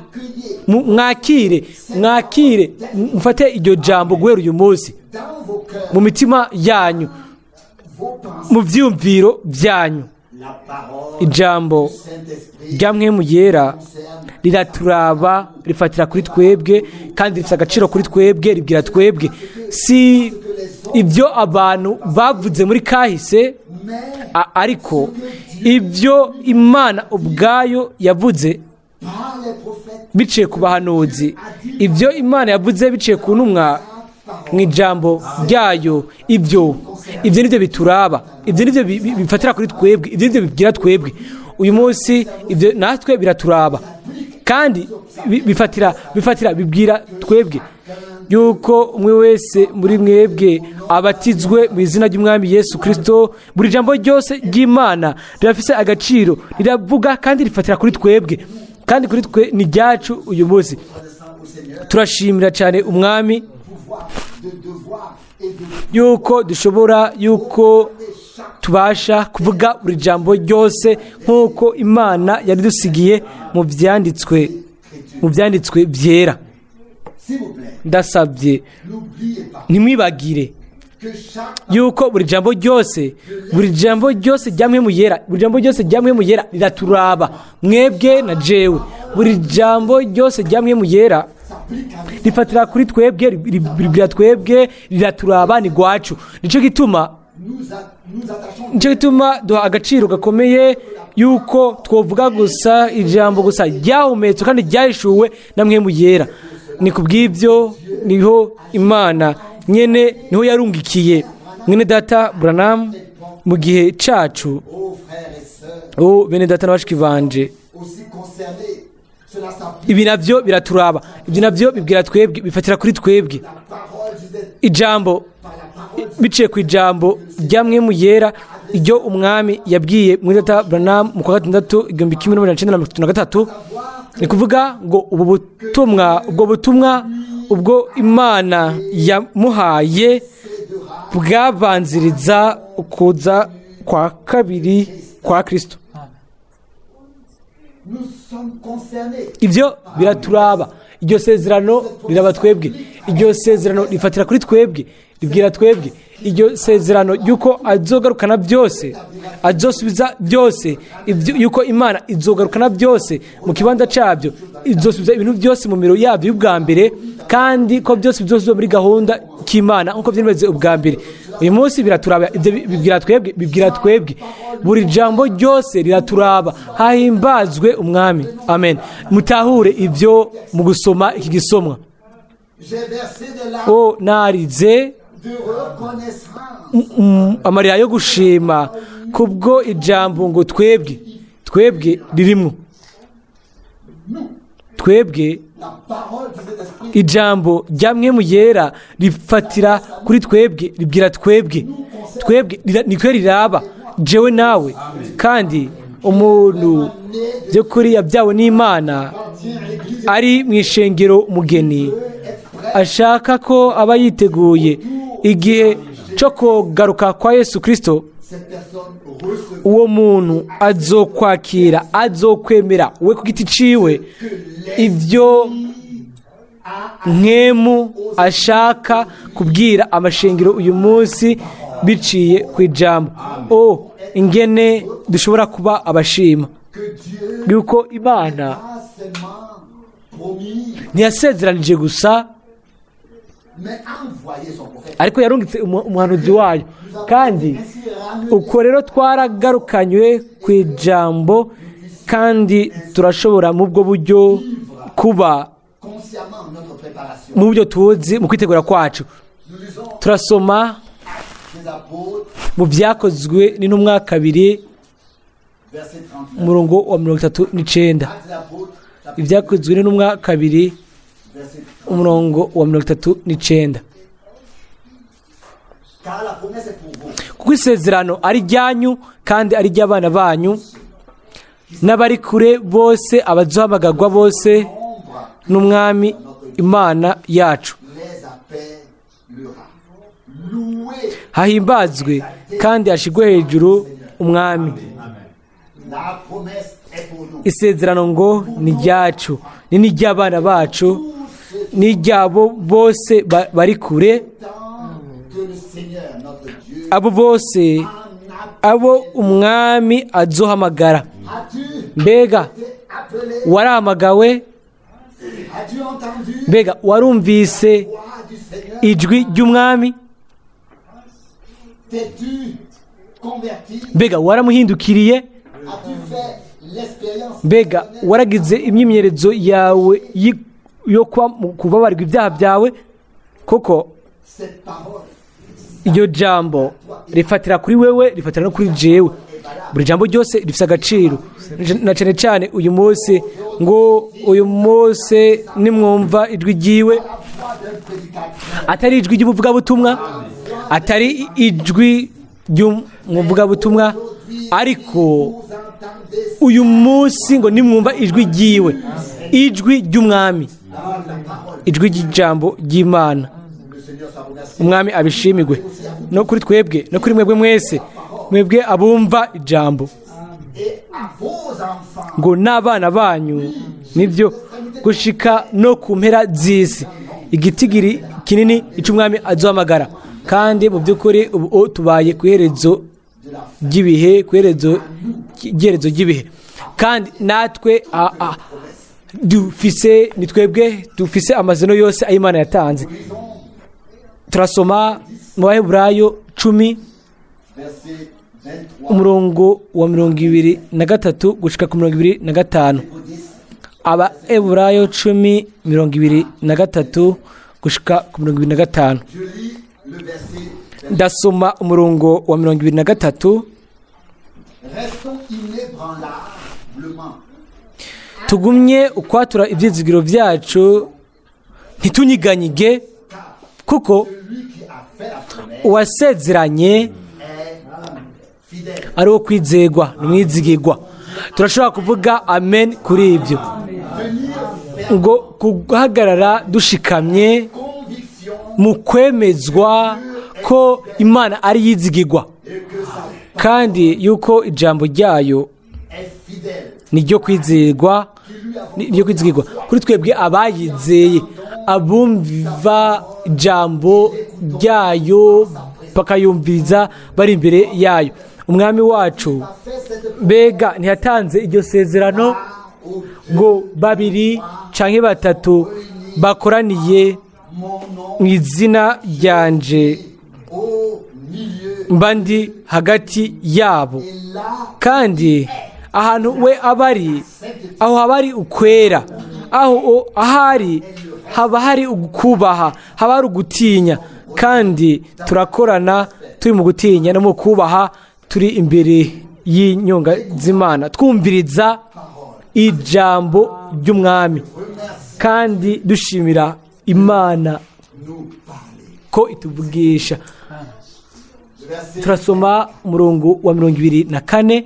mwakire, mwakire, mufate iryo jambo guhera uyu munsi Dans vos cœurs, mu mitima yanyu, vos pensées, mu byiyumviro byanyu. La parole Ijambo du Saint-Esprit rya Mpwemu Yera concerne riraturaba, rifatira kuri twebwe, kandi rifite agaciro kuri twebwe, ribwira twebwe. Si ibyo abantu bavuze muri kahise, mais ariko ibyo Imana ubwayo yavuze par les prophètes, biciye ku bahanuzi, ibyo Imana yavuze biciye ku ntumwa mu ijambo ryayo, ibyo nibyo bituraba, ibyo nibyo bifatira kuri twebwe, ibyo nibyo bibwira twebwe uyu munsi. Ibyo natwe biraturaba, kandi bifatira, bibwira twebwe yuko umwe wese muri mwebwe abatizwe mu izina ry'Umwami Yesu Kirisito. Buri jambo ryose ry'Imana rirafise agaciro, riravuga kandi rifatira kuri twebwe, kandi kuri twe ni ryacu uyu munsi. Reconnaissant au Seigneur, Turashimira cyane Umwami pouvoir de devoir et de yuko dushobora, yuko tubasha kuvuga buri jambo ryose nk'uko Imana yaridusigiye mu byanditswe byera. S'il vous plaît, Ndasabye, n'oubliez pas ntimwibagire que chaque yuko buri jambo ryose rya Mpwemu Yera, buri jambo ryose rya Mpwemu Yera riraturaba mwebwe na jewe. Buri jambo ryose rya Mpwemu Yera s'applique à nous. rifatira kuri twebwe, ribwira twebwe, riraturaba, ni rwacu. Nicyo gituma Nous attachons nicyo gituma duha agaciro gakomeye yuko twovuga gusa ijambo gusa ryahumetswe kandi ryahishuwe na Mpwemu Yera. Ni ku bw'ibyo niho Imana nyene niho yarungikiye mwene data Branham mu gihe cacu. Ô frères et sœurs, O bene data na bashiki banje, aussi concernés, cela s'applique. Ibi nabyo biraturaba, ibyo nabyo bibwira twebwe, bifatira kuri twebwe. La parole disait Ijambo par la parole biciye ku ijambo rya Mpwemu Yera iryo Umwami yabwiye muri data Branham mu kwa gatandatu 1963, ni kuvuga ngo ubu butumwa, ubwo butumwa ubwo Imana yamuhaye bwabanziriza ukuza kwa kabiri kwa Kristo. Nous sommes concernés. Ibyo biraturaba, iryo sezerano riraba twebwe, iryo sezerano rifatira kuri twebwe, ribwira twebwe. Iryo sezerano yuko azogarukana byose, azosubiza byose, yuko Imana izogarukana byose mu kibanza cyabyo, izosubiza ibintu byose mu miro yabyo y'ubwa mbere, kandi ko byose bizosubizwa muri gahunda k'Imana nk'uko byari ubwa mbere. Uyu munsi biraturaba, ibyo bibwira twebwe, bibwira twebwe. Buri jambo ryose riraturaba. Hahimbazwe Umwami, amen. Mutahure ibyo mu gusoma iki gisomwa. J'ai versé des larmes O narize de reconnaissance amarira yo gushima kubwo ijambo ngo twebwe, twebwe ririmwo Nous, twebwe. la parole du Saint-Esprit Ijambo rya Mpwemu Yera rifatira kuri twebwe, ribwira twebwe, twebwe nitwe riraba, jewe nawe. Kandi umuntu by'ukuri yabyawe n'Imana appartient à l'Église ari mu ishengero umugeni être prêt ashaka ko aba yiteguye igihe cyo kugaruka kwa Yesu Kirisito. Cette personne recevra Uwo muntu azokwakira, azokwemera we ku giti ciwe ibyo Mpwemu ashaka kubwira amashengero uyu munsi biciye ku ijambo. O ingene dushobora kuba abashima que Dieu yuko Imana a seulement promis, ntiyasezeranije gusa, mais a envoyé son prophète. ariko yarungitse umuhanuzi wayo. Kandi uko rero twaragarukanywe ku ijambo, kandi turashobora mu bwo buryo kuba Consciemment notre préparation. mu byo tuzi mu kwitegura kwacu. Nous lisons Turasoma des apôtres, mu Byakozwe n'Intumwa 2, verset 39. umurongo wa 39. Actes des apôtres, chapitre Ibyakozwe n'Intumwa 2, verset 39. umurongo wa 39. Car la promesse est pour vous, Kuko isezerano ari iryanyu kandi ari iry'abana banyu n'abari kure bose, abaduhamagarwa bose nombre n'Umwami Imana yacu. les appellera. Loué Hahimbazwe kandi hashyirwe hejuru Umwami. La promesse est pour nous. Isezerano ngo ni iryacu, ni n'iry'abana bacu, n'iryabo bose bari kure, Tant que le Seigneur, notre Dieu, abo bose en a. abo Umwami azohamagara. As-tu Mbega été appelé? warahamagawe? As-tu entendu Mbega warumvise la voix du Seigneur? ijwi ry'Umwami? T'es-tu converti? Mbega waramuhindukiriye? As-tu fait l'expérience Mbega personnelle? waragize imyimenyerezo yawe yo kuba mu kubabarirwa ibyaha byawe koko? Cette parole Iryo jambo rifatira kuri wewe, rifatira no kuri jewe. Buri jambo ryose rifite agaciro, na cyane cyane uyu munsi, ngo uyu munsi nimwumva ijwi ryiwe, la voix d'un prédicateur, atari ijwi ry'umuvugabutumwa, atari ijwi ry'umuvugabutumwa, ariko vous entendez uyu munsi ngo nimwumva ijwi ryiwe, ijwi ry'Umwami, la parole. ijwi ry'ijambo ry'Imana. Le Seigneur soit remercié. Umwami abishimirwe, no kuri twebwe no kuri mwebwe mwese, mwebwe abumva ijambo. Et à vos enfants, Ngo n'abana banyu, nibyo, gushika no ku mpera z'isi, igitigiri kinini ic'Umwami azohamagara. Kandi mu by'ukuri ubu tubaye ku iherezo ry'ibihe, ku iherezo ry'iherezo ry'ibihe. Kandi natwe dufise, ni twebwe dufise amazino yose ay'Imana yatanze. Turasoma mu Baheburayo 10, verset 23 umurongo wa 23 gushika ku 25. au 10. Abaheburayo 10, 23 gushika ku 25. Je lis le verset. Ndasoma umurongo wa 23. Restons inébranlablement Tugumye ukwatura ibyizigiro byacu, ntitunyiganyige, kuko Celui qui a fait la promesse uwasezeranye est fidèle. ari uwo kwizegwa, ni umwizigirwa. Turashobora kuvuga amen kuri ibyo. Tenir ferme Ngo guhagarara dushikamye conviction mu kwemezwa ko Imana ari yizigirwa, et que sa kandi yuko ijambo ryayo est fidèle. ni ryo kwizerwa, Qui lui avons ni ryo kwizigirwa kuri twebwe abayizeye, abumva ijambo ryayo bakayumviza bari imbere yayo. Umwami wacu fait cette mbega ntiyatanze iryo sezerano au ngo babiri canke batatu bakoraniye mon nom mu izina ryanje, au milieu mba ndi hagati yabo? Et là Kandi ahantu we aba ari, aho haba hari ukwera, aho ahari haba hari ukubaha, haba hari ugutinya. Kandi turakorana turi mu gutinya no mu kubaha, turi imbere y'inyonga z'Imana, twumviriza ijambo ry'Umwami kandi dushimira Imana nous parler. ko ituvugisha. Le verset Turasoma umurongo wa 24.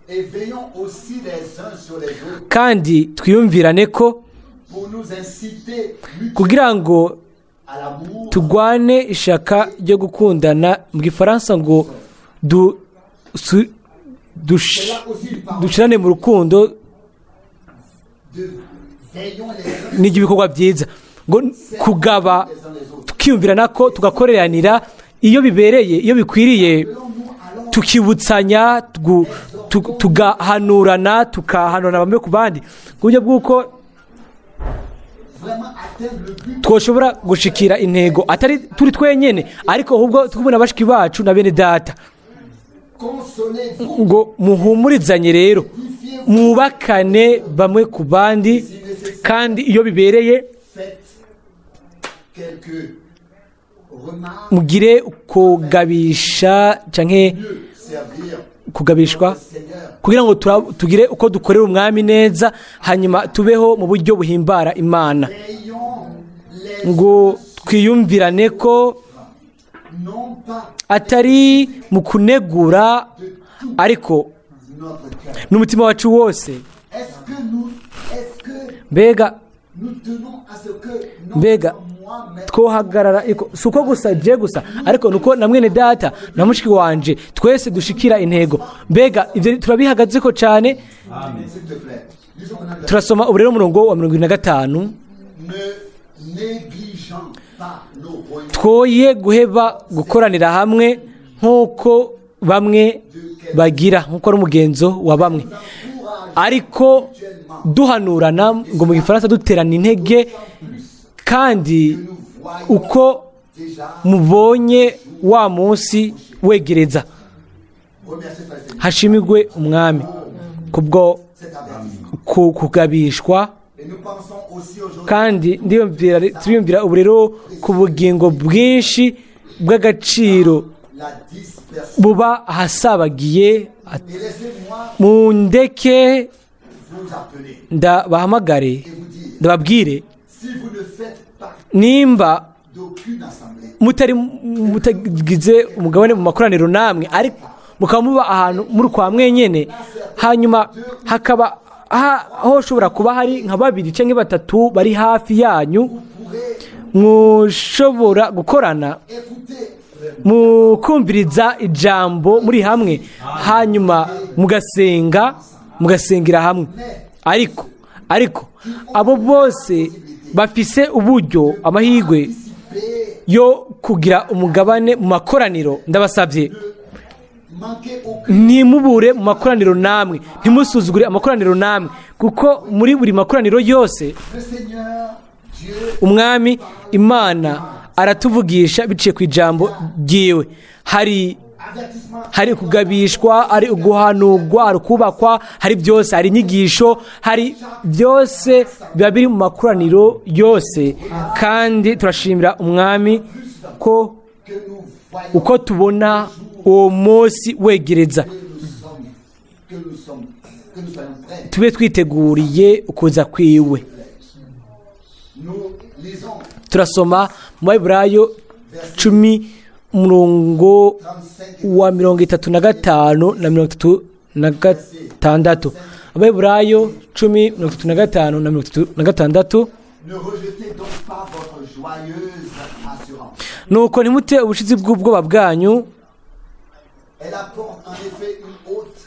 Et veillons aussi les uns sur les autres Kandi twiyumvirane ko pour nous inciter mutuellement kugira ngo à l'amour tugwane ishaka ryo gukundana. Mu gifaransa ngo C'est là aussi une parole dushirane mu rukundo de veillons les uns n'iby'ibikorwa byiza, ngo kugaba, les uns les autres. tukiyumvirana ko tugakoreranira iyo bibereye, iyo bikwiriye, Allons-nous alors tukibutsanya, tugahanurana, tukahanurana bamwe ku bandi ku buryo bw'uko vraiment à atteindre le but twoshobora gushikira intego atari turi twenyene, ariko ahubwo turi bashiki bacu na bene data. Consolez-vous, Ngo muhumurizanye rero, mwubakane bamwe ku bandi, kandi iyo bibereye faites quelques remarques, mugire kugabisha canke mieux servir kugabishwa le Seigneur. kugira ngo tugire uko dukorera umwami neza, hanyuma tubeho mu buryo buhimbara Imana. Ayons les Ngo twiyumvirane ko non pas atari mu kunegura, ariko notre cœur. n'umutima wacu wose. Est-ce que Mbega nous tenons à ce que non mbega seulement moi, mais twohagarara ariko si uko gusa je gusa, ariko nuko na mwene data na mushiki wanje twese dushikira intego? Mbega ibyo turabihagazeko cyane? S'il te plaît. Lisons maintenant le Turasoma ubu rero umurongo wa 75. Ne négligeons pas nos réunions Twoye guheba gukoranira hamwe nk'uko bamwe bagira, nk'uko ari umugenzo wa bamwe, ariko duhanurana, ngo mu Gifaransa duterana intege, kandi nous voyons uko déjà. mubonye wa munsi wegereza. Remerciez le Seigneur Hashimigwe umwami kubwo cet avertissement. kugabishwa. Et nous pensons aussi aujourd'hui Kandi ndiyumvira, turiyumvira ubu rero ku bugingo bwinshi bw'agaciro la dispersion. buba ahasabagiye. Et laissez-moi Mundeke vous appeler ndabahamagare, et vous dire, ndababwire, si vous ne faites partie nimba d'aucune assemblée, mutari mutagize umugabane mu makoraniro namwe, ariko mukaba muba ahantu muri kwa mwenyene, hanyuma hakaba hoshobora kuba hari nka babiri cyangwa batatu bari hafi yanyu, vous pourrez mushobora gukorana, écouter mukumviriza ijambo muri hamwe, hanyuma mugasenga, mugasengera hamwe. Ariko abo bose bafise uburyo, amahirwe participer, yo kugira umugabane mu makoraniro, ndabasabye, manquer aucune ntimubure mu makoraniro namwe, ntimusuzugure amakoraniro namwe, kuko muri buri makoraniro yose le Seigneur Dieu umwami Imana aratuvugisha biciye ku ijambo ryiwe. Hari avertissement hari kugabishwa, hari uguhanurwa, hari ukubakwa, hari byose, hari inyigisho, hari byose biba biri mu makoraniro yose. Kandi turashimira umwami ko que nous voyons uko tubona uwo munsi wegereza, que nous sommes que nous sommes que nous soyons prêts. tube twiteguriye ukuza kwiwe. Nous lisons Turasoma mu Baheburayo 10, umurongo 35 wa 35 na 36. Abaheburayo 10, 35 na 36. Ne rejetez donc pas votre joyeuse assurance. Nuko ntimute ubushizi bw'ubwoba bwanyu. Elle apporte en effet une haute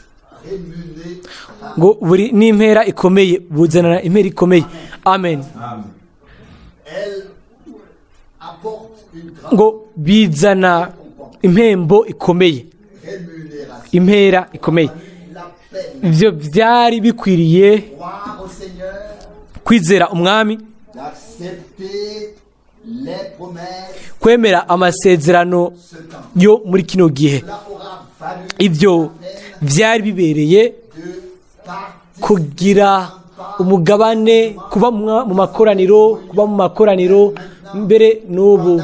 rémunération. Ngo buri n'impera ikomeye, buzanana impera ikomeye. Amen. Elle apporte une grande Ngo bizana impembo ikomeye, rémunération. impera ikomeye. La peine Ibyo byari bikwiriye croire au Seigneur, kwizera umwami, d'accepter les promesses kwemera amasezerano ce temps. yo muri kino gihe. Cela aura valu Ibyo la peine byari bibereye de participer kugira umugabane, kuba mu makoraniro, kuba mu makoraniro mbere n'ubu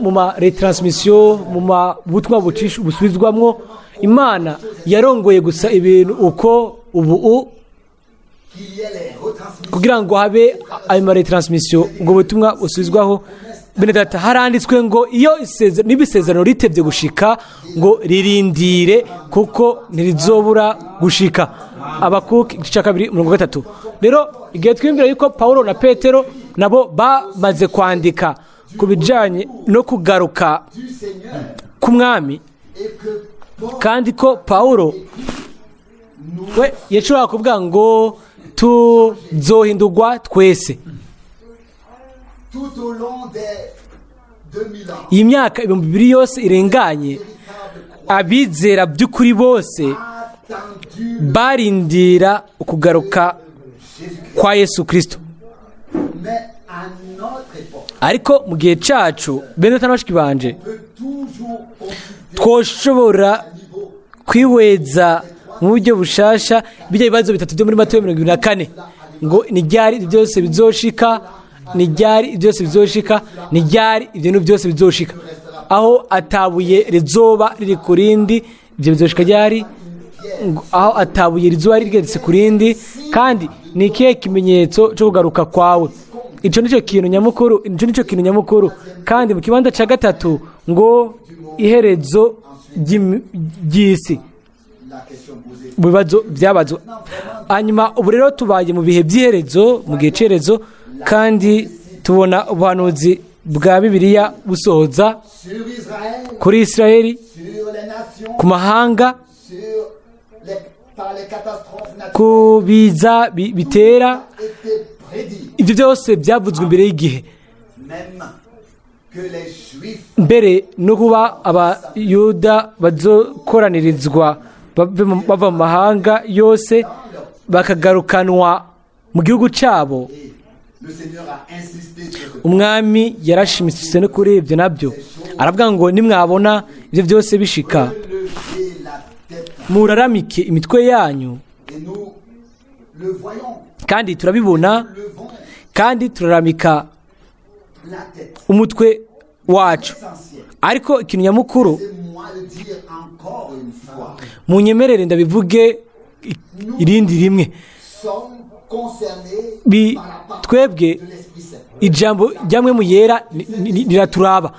mu ma retransmission, mu ma butumwa busubizwamwo. Imana yarongoye gusa ibintu uko ubu qu'il y ait les retransmissions. kugira ngo habe ayo ma retransmission, ubwo butumwa busubizwaho. Bene data, haranditswe ngo iyo niba isezerano ritevye gushika, ngo ririndire kuko ntirizobura gushika. Abakuki igice cya 2, umurongo wa 3. Rero igihe twiyumvira yuko Paulo na Petero nabo bamaze kwandika ku bijanye no kugaruka du Seigneur k'umwami, et que Paul kandi ko Paulo nous we yashobora kuvuga ngo tuzohindurwa twese, tout au long des 2000 ans iyi myaka 2000 yose irenganye, véritable croix abizera by'ukuri bose attendu barindira ukugaruka Jésus-Christ. kwa Yesu Kristo. Mais à À notre époque, Ariko mu gihe cacu, bene data na bashiki banje, on peut toujours consulter twoshobora un niveau kwihweza mu buryo bushasha bijya bibazo bitatu byo muri Matayo 24, ngo ni ryari ibyo byose bizoshika, ni ryari ibyo byose bizoshika, ni ryari ibyo bintu byose bizoshika, aho atabuye rizoba riri ku rindi, ibyo bizoshika ryari? Ngo aho atabuye rizoba rigeretse ku rindi, kandi ni ikihe kimenyetso cyo kugaruka kwawe? Ico nico kintu nyamukuru, ico nico kintu nyamukuru. Kandi mu kibanza ca gatatu ngo iherezo ry'isi, la question posée. mu bibazo byabazwa. Hanyuma ubu rero tubaye mu bihe by'iherezo, mu gihe cy'iherezo, kandi tubona ubuhanuzi bwa Bibiliya busohoza Sur Israël, kuri Isirayeli, sur les nations, ku mahanga, par les catastrophes naturelles, ku biza bitera. été prédit. Ibyo byose byavuzwe imbere y'igihe. Même que les Juifs Mbere no kuba Abayuda bazokoranirizwa bava mu mahanga yose bakagarukanwa mu gihugu cyabo. Et le Seigneur a insisté sur ce point. Umwami yarashimitse no kuri ibyo nabyo, aravuga ngo nimwabona ibyo byose bishika, Relevez la tête muraramike imitwe yanyu. Et nous le voyons, Kandi turabibona, levons kandi turaramika la tête. umutwe wacu. Essentiel. Ariko ikintu nyamukuru, C'est moi le dire encore une fois. munyemerere ndabivuge irindi rimwe. Sommes concernés par la parole Twebwe de l'Esprit Saint. ijambo rya Mpwemu Yera riraturaba.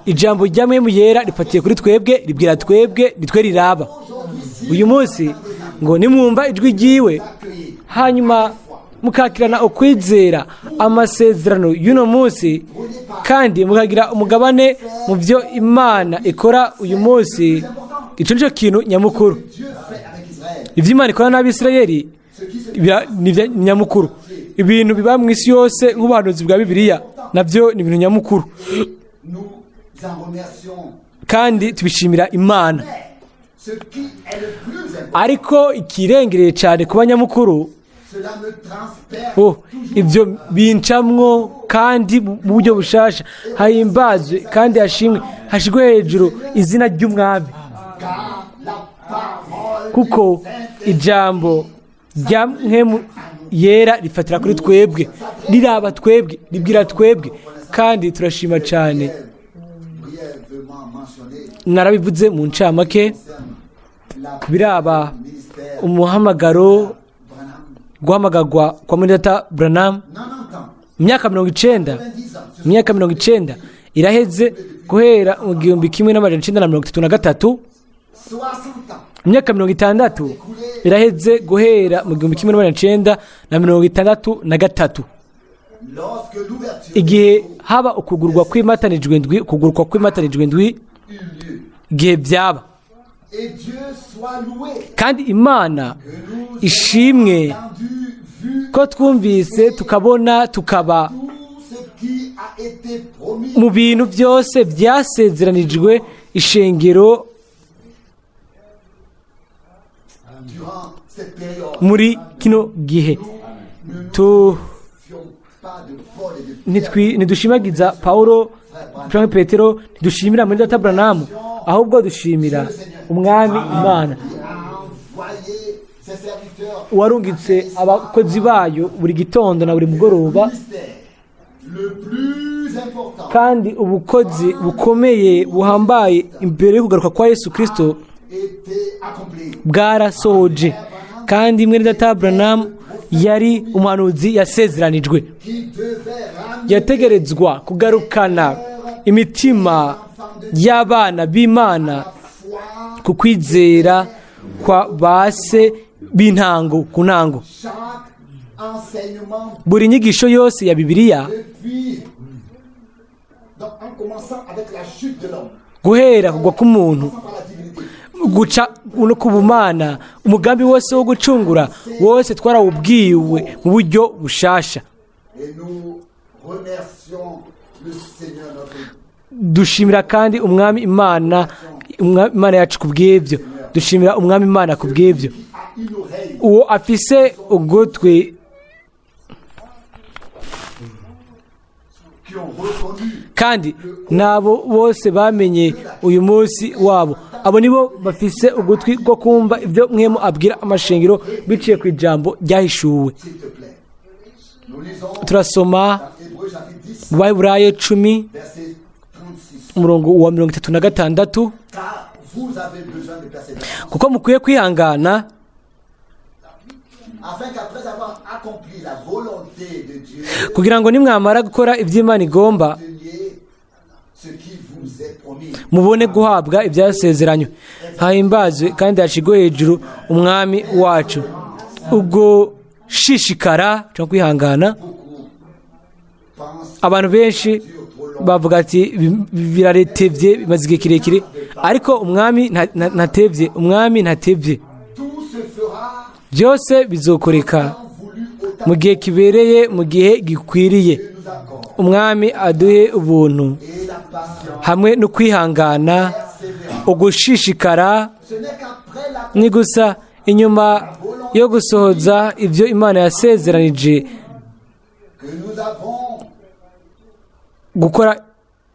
Ijambo rya Mpwemu Yera rifatiye kuri twebwe, ribwira twebwe, nitwe riraba. Aujourd'hui, si Uyu munsi ngo nimwumva ijwi ryiwe, hanyuma mukakirana ukwizera amasezerano y'uno munsi, kandi mukagira umugabane mu byo Imana ikora uyu munsi, icyo nicyo kintu nyamukuru. Dieu fait avec Israël, Ibyo Imana ikora n'Abisirayeli ce qui se ni nyamukuru. Ibintu biba mu isi yose nk'ubuhanuzi bwa Bibiliya nabyo ni ibintu nyamukuru. Nous en remercions. Kandi tubishimira Imana. Mais ce qui est le plus important, Ariko ikirengereye cyane kuba nyamukuru, cela me transperce oh, toujours. ibyo bincamwo kandi mu buryo bushasha, hahimbazwe kandi hashimwe, hashigwe hejuru izina ry'Umwami. Car la parole Kuko du Saint-Esprit ijambo rya Mpwemu Yera rifatira kuri twebwe, riraba twebwe, ribwira twebwe, kandi turashima cyane. Brièvement mentionné Narabivuze mu ncamake concerne la biraba ministère umuhamagaro, Branham. guhamagarwa kwa mwene Branham. 90 ans, Imyaka 90, 90 ans, ce imyaka 90 iraheze guhera mu 1933. 60 ans Imyaka 60 iraheze guhera mu 1963, lorsque l'ouverture igihe haba ukugurwa kw'imatanijwe ndwi, ukugurwa kw'imatanijwe ndwi, eut lieu. igihe byaba. Et Dieu soit loué Kandi Imana que nous ishimwe ayons entendu, vu ko twumvise, tukabona, tukaba tout ce qui a été promis mu bintu byose byasezeranijwe ishengero durant cette période. muri kino gihe. Nous ne Tu nous fions pas de Paul et de Pierre. Ntidushimagiza Paulo canke Petero, ntidushimira muri data Branamu, ahubwo dushimira Umwami Imana Qui a envoyé ses serviteurs warungitse abakozi bayo buri gitondo na buri mugoroba. ministère le plus important Kandi ubukozi bukomeye buhambaye imbere yo kugaruka kwa Yesu Kristo était accompli. bwarasohoje, kandi mwene data Branamu yari umuhanuzi yasezeranijwe Qui devait ramener yategerezwa kugarukana imitima y'abana b'Imana la foi ku kwizera kwa base b'intango ku ntango. Chaque enseignement Buri nyigisho yose ya Bibiliya, depuis, donc en commençant avec la chute de l'homme, guhera kugwa k'umuntu, par la divinité, guca no ku bumana, umugambi wose wo gucungura wose twarawubwiwe mu buryo bushasha. Et nous remercions le Seigneur notre Dushimira kandi Umwami Imana, Imana yacu ku bw'ibyo. Dushimira Umwami Imana ku bw'ibyo. Qui a une oreille Uwo afise ugutwi Kandi nabo bose bamenye uyu munsi wabo. Abo nibo bafise ugutwi ko kumva ibyo Mpwemu abwira amashengero biciye ku ijambo ryahishuwe. S'il te plaît. Nous lisons Turasoma dans Hébreux chapitre 10, mu Baheburayo 10, verset 36. umurongo wa 36. Car vous avez besoin de persévérance, Kuko mukwiye kwihangana, afin qu'après avoir accompli la volonté de Dieu, kugira ngo nimwamara gukora iby'Imana igomba, obteniez ce qui vous est promis. mubone guhabwa ibyasezeranywe. Hahimbazwe kandi hashigwe hejuru Umwami wacu. Ubwo shishikara cyangwa kwihangana. Beaucoup pensent Abantu benshi bavuga ati: "Biraretevye, bimaze igihe kirekire." Ariko Umwami ntatevye, Umwami ntatevye. Tout se fera Byose bizokoreka temps voulu, au temps mu gihe kibereye, mu gihe gikwiriye. que nous accorde. Umwami aduhe ubuntu Et la patience, hamwe no kwihangana, persévérance. ugushishikara. Ce n'est qu'après la Ni gusa inyuma yo gusohoza ibyo Imana yasezeranije que nous avons, gukora,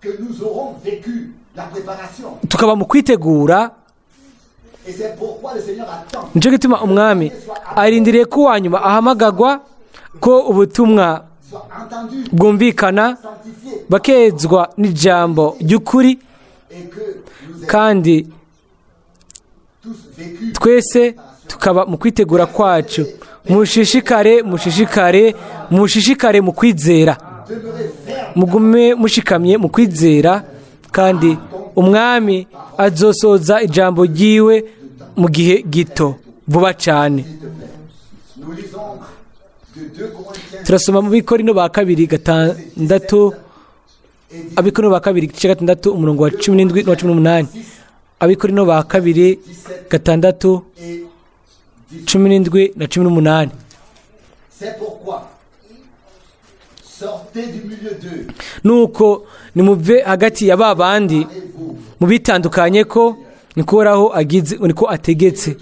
que nous aurons vécu la préparation. tukaba mu kwitegura. Et c'est pourquoi le Seigneur attend Nicyo gituma Umwami arindiriye ko uwa nyuma ahamagagwa, ko ubutumwa soit entendu, bwumvikana, sanctifié, bakezwa n'ijambo ry'ukuri, et que nous ayons kandi tous vécu twese tukaba mu kwitegura kwacu. Mushishikare, mushishikare, mushishikare mu kwizera. Demeurez ferme. Mugume mushikamye mu kwizera, kandi Umwami azosoza ijambo ryiwe mu gihe gito, vuba cyane. S'il te plaît. Nous lisons de 2 Corinthiens Turasoma mu Bikorino ba kabiri 6, et Abikorino ba kabiri igice 6, umurongo wa 17 n'uwa 18. Abikorino ba kabiri 6, et 18. 17 na 18. C'est pourquoi sortez du milieu d'eux Nuko nimuve hagati ya ba bandi, et vous mubitandukanye ko, niko Uhoraho agize, niko ategetse,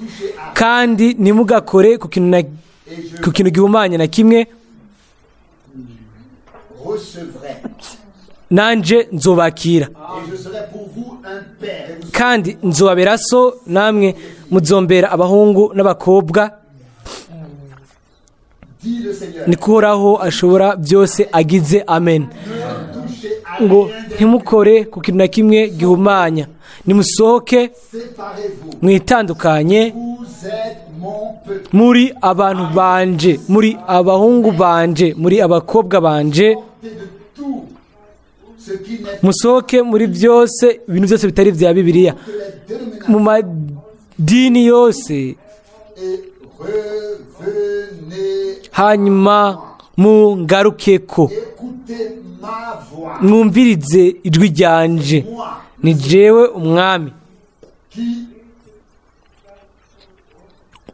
kandi ntimugakore ku kintu et je ku kintu gihumanye na kimwe, recevrai nanje nzobakira, et je serai pour vous un père et vous serez kandi nzobabera so, namwe muzombera abahungu n'abakobwa, dit le Seigneur. Niko Uhoraho ashobora byose agize. Amen. Ne touchez à Ngo rien de ntimukore ku kintu na kimwe gihumanya, nimusohoke, séparez-vous. mwitandukanye. Vous êtes mon peuple. Muri abantu banje, muri abahungu banje, muri abakobwa banje. Sortez de tout ce qui n'est Musohoke muri byose, ibintu byose bitari bya Bibiliya, que les dénominations mu madini yose, et revenez. hanyuma mungarukeko. Écoutez ma voix. Mwumvirize ijwi ryanje. Moi Ni jewe Umwami qui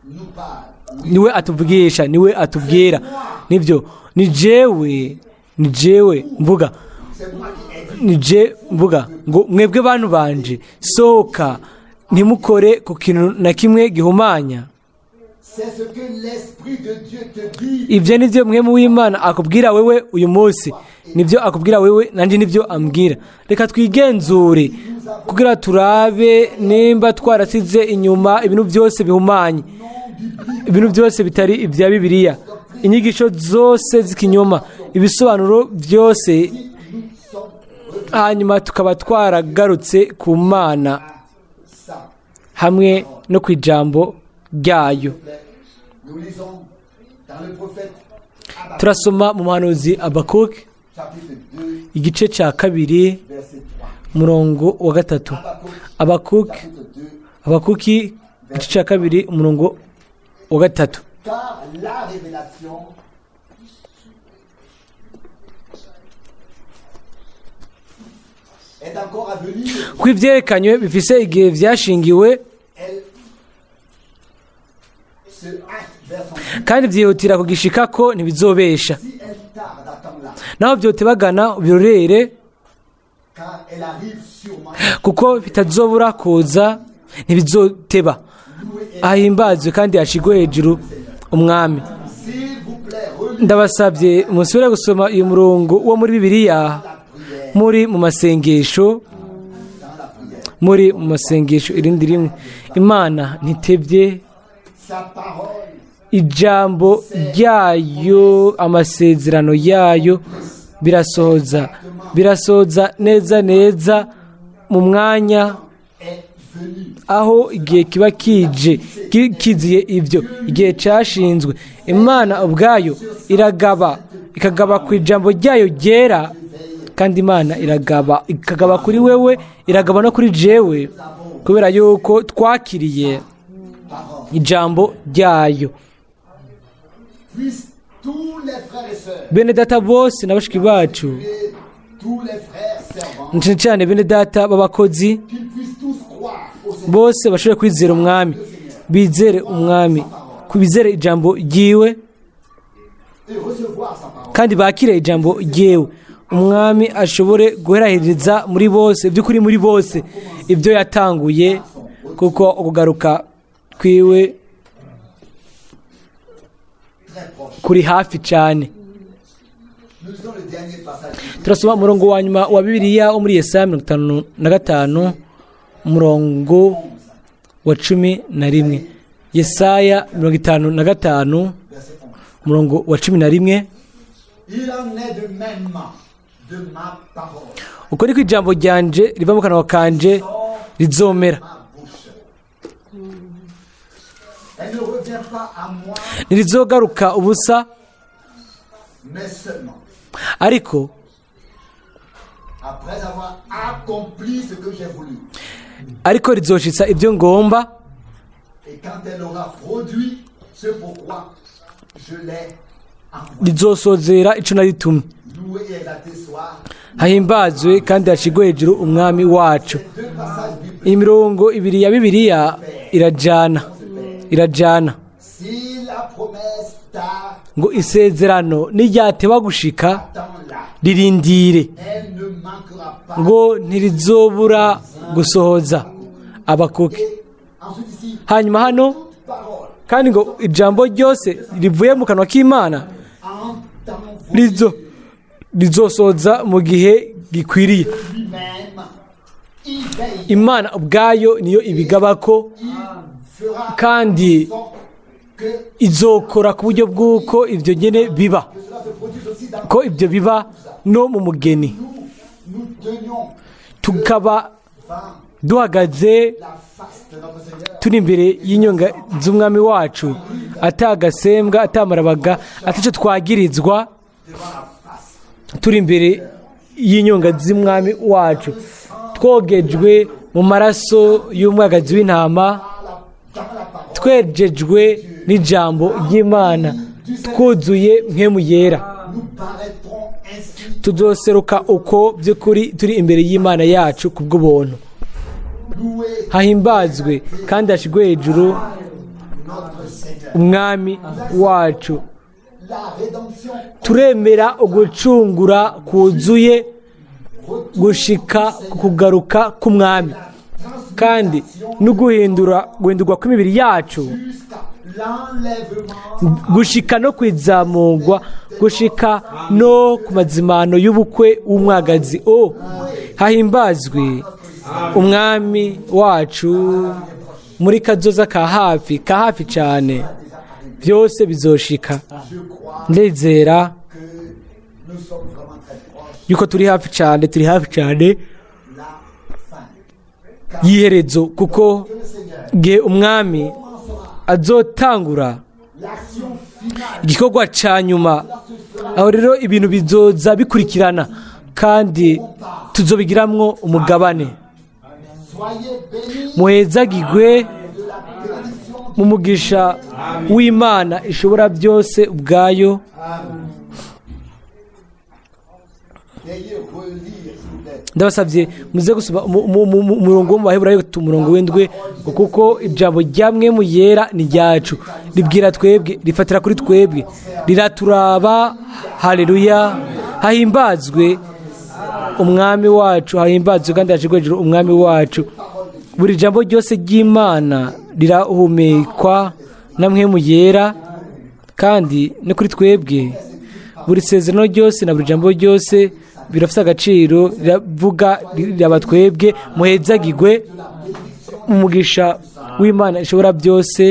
nous parle. Oui, niwe atuvugisha, niwe atubwira. Nibyo, ni jewe, ni jewe mvuga. c'est moi qui ai dit. Ni je mvuga ngo: "Mwebwe bantu banje, sohoka, ntimukore ku kintu na kimwe gihumanya." C'est ce que l'Esprit de Dieu te dit. Ibyo nibyo Mpwemu w'Imana akubwira wewe uyu munsi, nibyo akubwira wewe, nanjye nibyo ambwira. Reka twigenzure kugira turabe nimba twarasize inyuma ibintu byose bihumanye, ibintu byose bitari ibya Bibiliya, inyigisho zose z'ikinyoma, ibisobanuro byose, Nous sommes hanyuma tukaba twaragarutse ku Mana ça. hamwe no ku ijambo ryayo. Nous lisons dans le prophète Habakkuk, Turasoma mu muhanuzi Abakuki, chapitre 2, igice cya 2, verset 3. umurongo wa 3. Habakkuk, Abakuki, chapitre 2, Abakuki igice cya 2, umurongo wa 3. Car la révélation est encore à venir. Ko ibyerekanywe bifise igihe byashingiwe, Elle se hâte vers son but. kandi byihutira kugishikako, ntibizobesha. Si elle tarde, attends-la, Naho byotebagana, birorere, car elle arrive sûrement. kuko bitazobura kuza, ntibizoteba. Loué est Ahimbazwe kandi hashigwe hejuru Umwami. S'il vous plaît, relisez Ndabasabye musubire gusoma uyu murongo wo muri Bibiliya la prière. Muri mu masengesho, Dans la prière. muri mu masengesho. Irindi rimwe, Imana ntitebye. Sa parole Ijambo ryayo, amasezerano yayo birasohoza, birasohoza neza neza mu mwanya est venue. aho igihe kiba kije, kiziye ibyo igihe cyashinzwe. Imana ubwayo iragaba, ikagaba ku ijambo ryayo ryera, kandi Imana iragaba, ikagaba kuri wewe, iragaba no kuri jewe, kubera yuko twakiriye ijambo ryayo. Puissent tous les frères et sœurs, Bene data bose na bashiki bacu, et tous les frères servants, cyane cyane bene data b'abakozi, qu'ils puissent tous croire au Seigneur. bose bashobore kwizera Umwami, bizere Umwami, bizere ijambo ryiwe Et recevoir sa parole. kandi bakire ijambo ryiwe. Umwami ashobore guherahereza muri bose, by'ukuri muri bose, ibyo yatanguye, kuko ukugaruka kwiwe Très proche. kuri hafi cyane. Nous lisons le dernier passage biblique. Turasoma umurongo wa nyuma wa Bibiliya wo muri Yesaya 55, umurongo wa 11. Yesaya 55, Verset 11. umurongo wa 11. Il en est de même de ma parole. Uko niko ijambo ryanje riva mu kanwa kanje rizomera. Ma bouche. Elle ne revient pas à moi, Ntirizogaruka ubusa, mais seulement ariko après avoir accompli ce que j'ai voulu. ariko rizoshitsa ibyo ngomba, Et quand elle aura produit ce pourquoi je l'ai envoyé. rizosozera ico naritumye. Loué et exalté soit Hahimbazwe kandi hashigwe hejuru Umwami wacu. ces deux passages bibliques. Imirongo ibiri ya Bibiliya irajana, irajana. Si la promesse tarde, Ngo isezerano niryateba gushika, attends-la. ririndire, Elle ne manquera pas. ngo ntirizobura gusohoza. Abakuke. Et ensuite ici, Hanyuma hano, toute parole kandi ngo ijambo ryose rivuye mu kanwa k'Imana en temps voulu rizosoza mu gihe gikwiriye. lui-même, il veille, Imana ubwayo niyo ibigabako, il fera kandi en sorte que, izokora ku buryo bw'uko ibyo nyine biba, que cela se produise aussi dans ko ibyo biba no mu mugeni, nous, nous tenions tukaba devant duhagaze la face de notre Seigneur. turi imbere y'inyonga z'Umwami wacu, atagasembwa, atamarabaga, ataco twagirizwa, Devant la face turi imbere y'inyonga z'Umwami wacu, twogejwe mu maraso y'umwagazi w'intama, dans la parole twejejwe n'ijambo ry'Imana, twuzuye Mpwemu Yera. Nous paraîtrons ainsi Tuzoseruka uko by'ukuri turi imbere y'Imana yacu ku bw'ubuntu. Loué Hahimbazwe kandi hashigwe hejuru notre Seigneur. Umwami wacu. La rédemption Turemera ugucungura kuzuye gushika ku kugaruka k'Umwami, kandi no guhindura, guhindurwa kw'imibiri yacu, jusqu'à l'enlèvement gushika no kwizamurwa, gushika no ku mazimano y'ubukwe w'umwagazi. O hahimbazwe Umwami wacu! Muri kazoza ka hafi, ka hafi cyane, byose bizoshika. Je crois Ndizera que nous sommes vraiment très proches yuko turi hafi cyane, turi hafi cyane de la fin. Car y'iherezo, kuko que le Seigneur igihe Umwami commencera azotangura l'action finale, igikorwa cya nyuma, cela se fera aho rero ibintu bizoza bikurikirana kandi tuzobigiramwo umugabane. Soyez bénis Muhezagigwe de la bénédiction mu mugisha w'Imana ishobora byose ubwayo. Veuillez relire, s'il vous plaît. Ndabasabye muze gusoma umurongo wo mu Baheburayo, umurongo w'indwi, ngo kuko ijambo rya Mpwemu Yera ni ryacu, ribwira twebwe, rifatira kuri twebwe, riraturaba. Haleluya! Hahimbazwe Umwami wacu, hahimbazwe kandi hashirwe hejuru Umwami wacu. Buri jambo ryose ry'Imana rirahumekwa na Mpwemu Yera, kandi no kuri twebwe buri sezerano ryose na buri jambo ryose. Birafite agaciro, riravuga, riraba twebwe. Muhezagigwe umugisha w'Imana ishobora byose,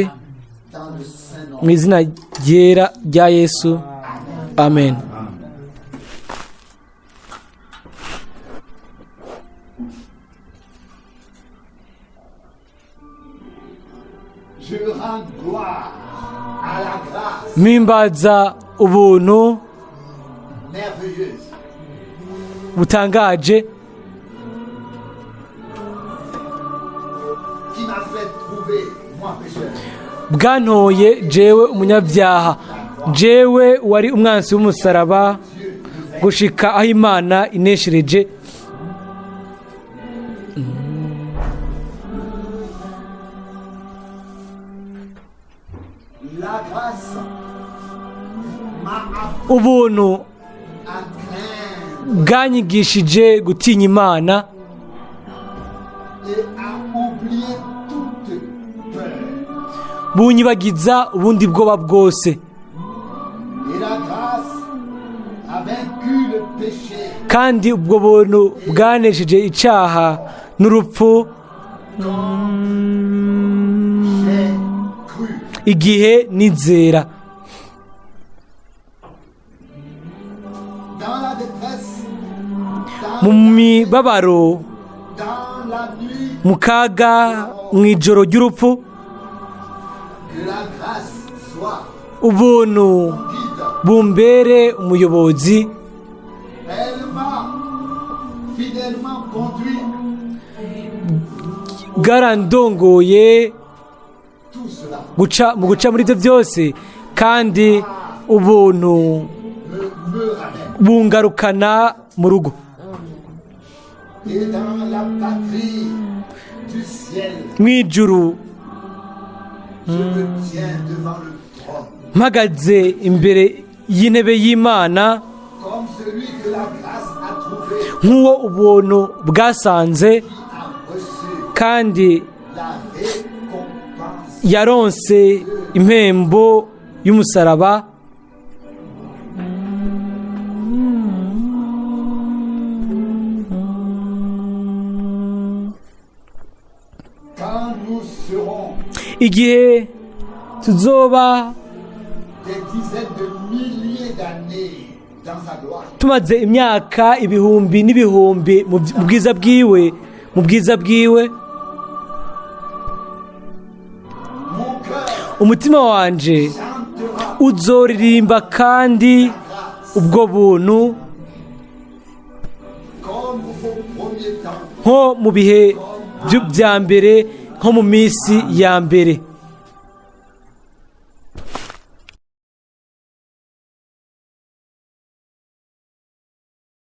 Dans le saint nom. mu izina ryera rya Yesu, amen. Je rends gloire à la grâce Mpimbaza ubuntu merveilleuse butangaje qui m'a fait trouver, moi pécheur, bwantoye jewe umunyabyaha, jewe wari umwansi w'umusaraba, gushika aho Imana ineshereje. La grâce m'a appris Ubuntu à craindre bwanyigishije gutinya Imana et à oublier toute peur. Bunyibagiza ubundi bwoba bwose. Et la grâce a vaincu le péché. Kandi ubwo buntu bwanesheje icyaha n'urupfu. J'ai cru. Igihe nizera. Dans la détresse, dans, Mu mibabaro, dans la nuit, mu kaga, mu ijoro ry'urupfu, que la grâce soit ubuntu guide. bumbere umuyobozi. Elle m'a fidèlement conduit Bwarandongoye tout cela. Guca mu guca muri ibyo byose, kandi ubuntu Me ramène. bungarukana mu rugo. Et dans la patrie du ciel, Mu ijuru, je me tiens devant le trône, mpagaze imbere y'intebe y'Imana, comme celui que la grâce a trouvé, nk'uwo ubuntu bwasanze, qui a reçu kandi la récompense. yaronse impembo y'umusaraba. Quand nous serons Igihe tuzoba des dizaines de milliers d'années dans sa gloire, tumaze imyaka ibihumbi n'ibihumbi mu bwiza bwiwe, mu bwiza bwiwe, mon cœur umutima wanje chantera uzoririmba kandi ubwo buntu comme au premier temps. Nko mu bihe bya mbere, nko mu minsi ya mbere.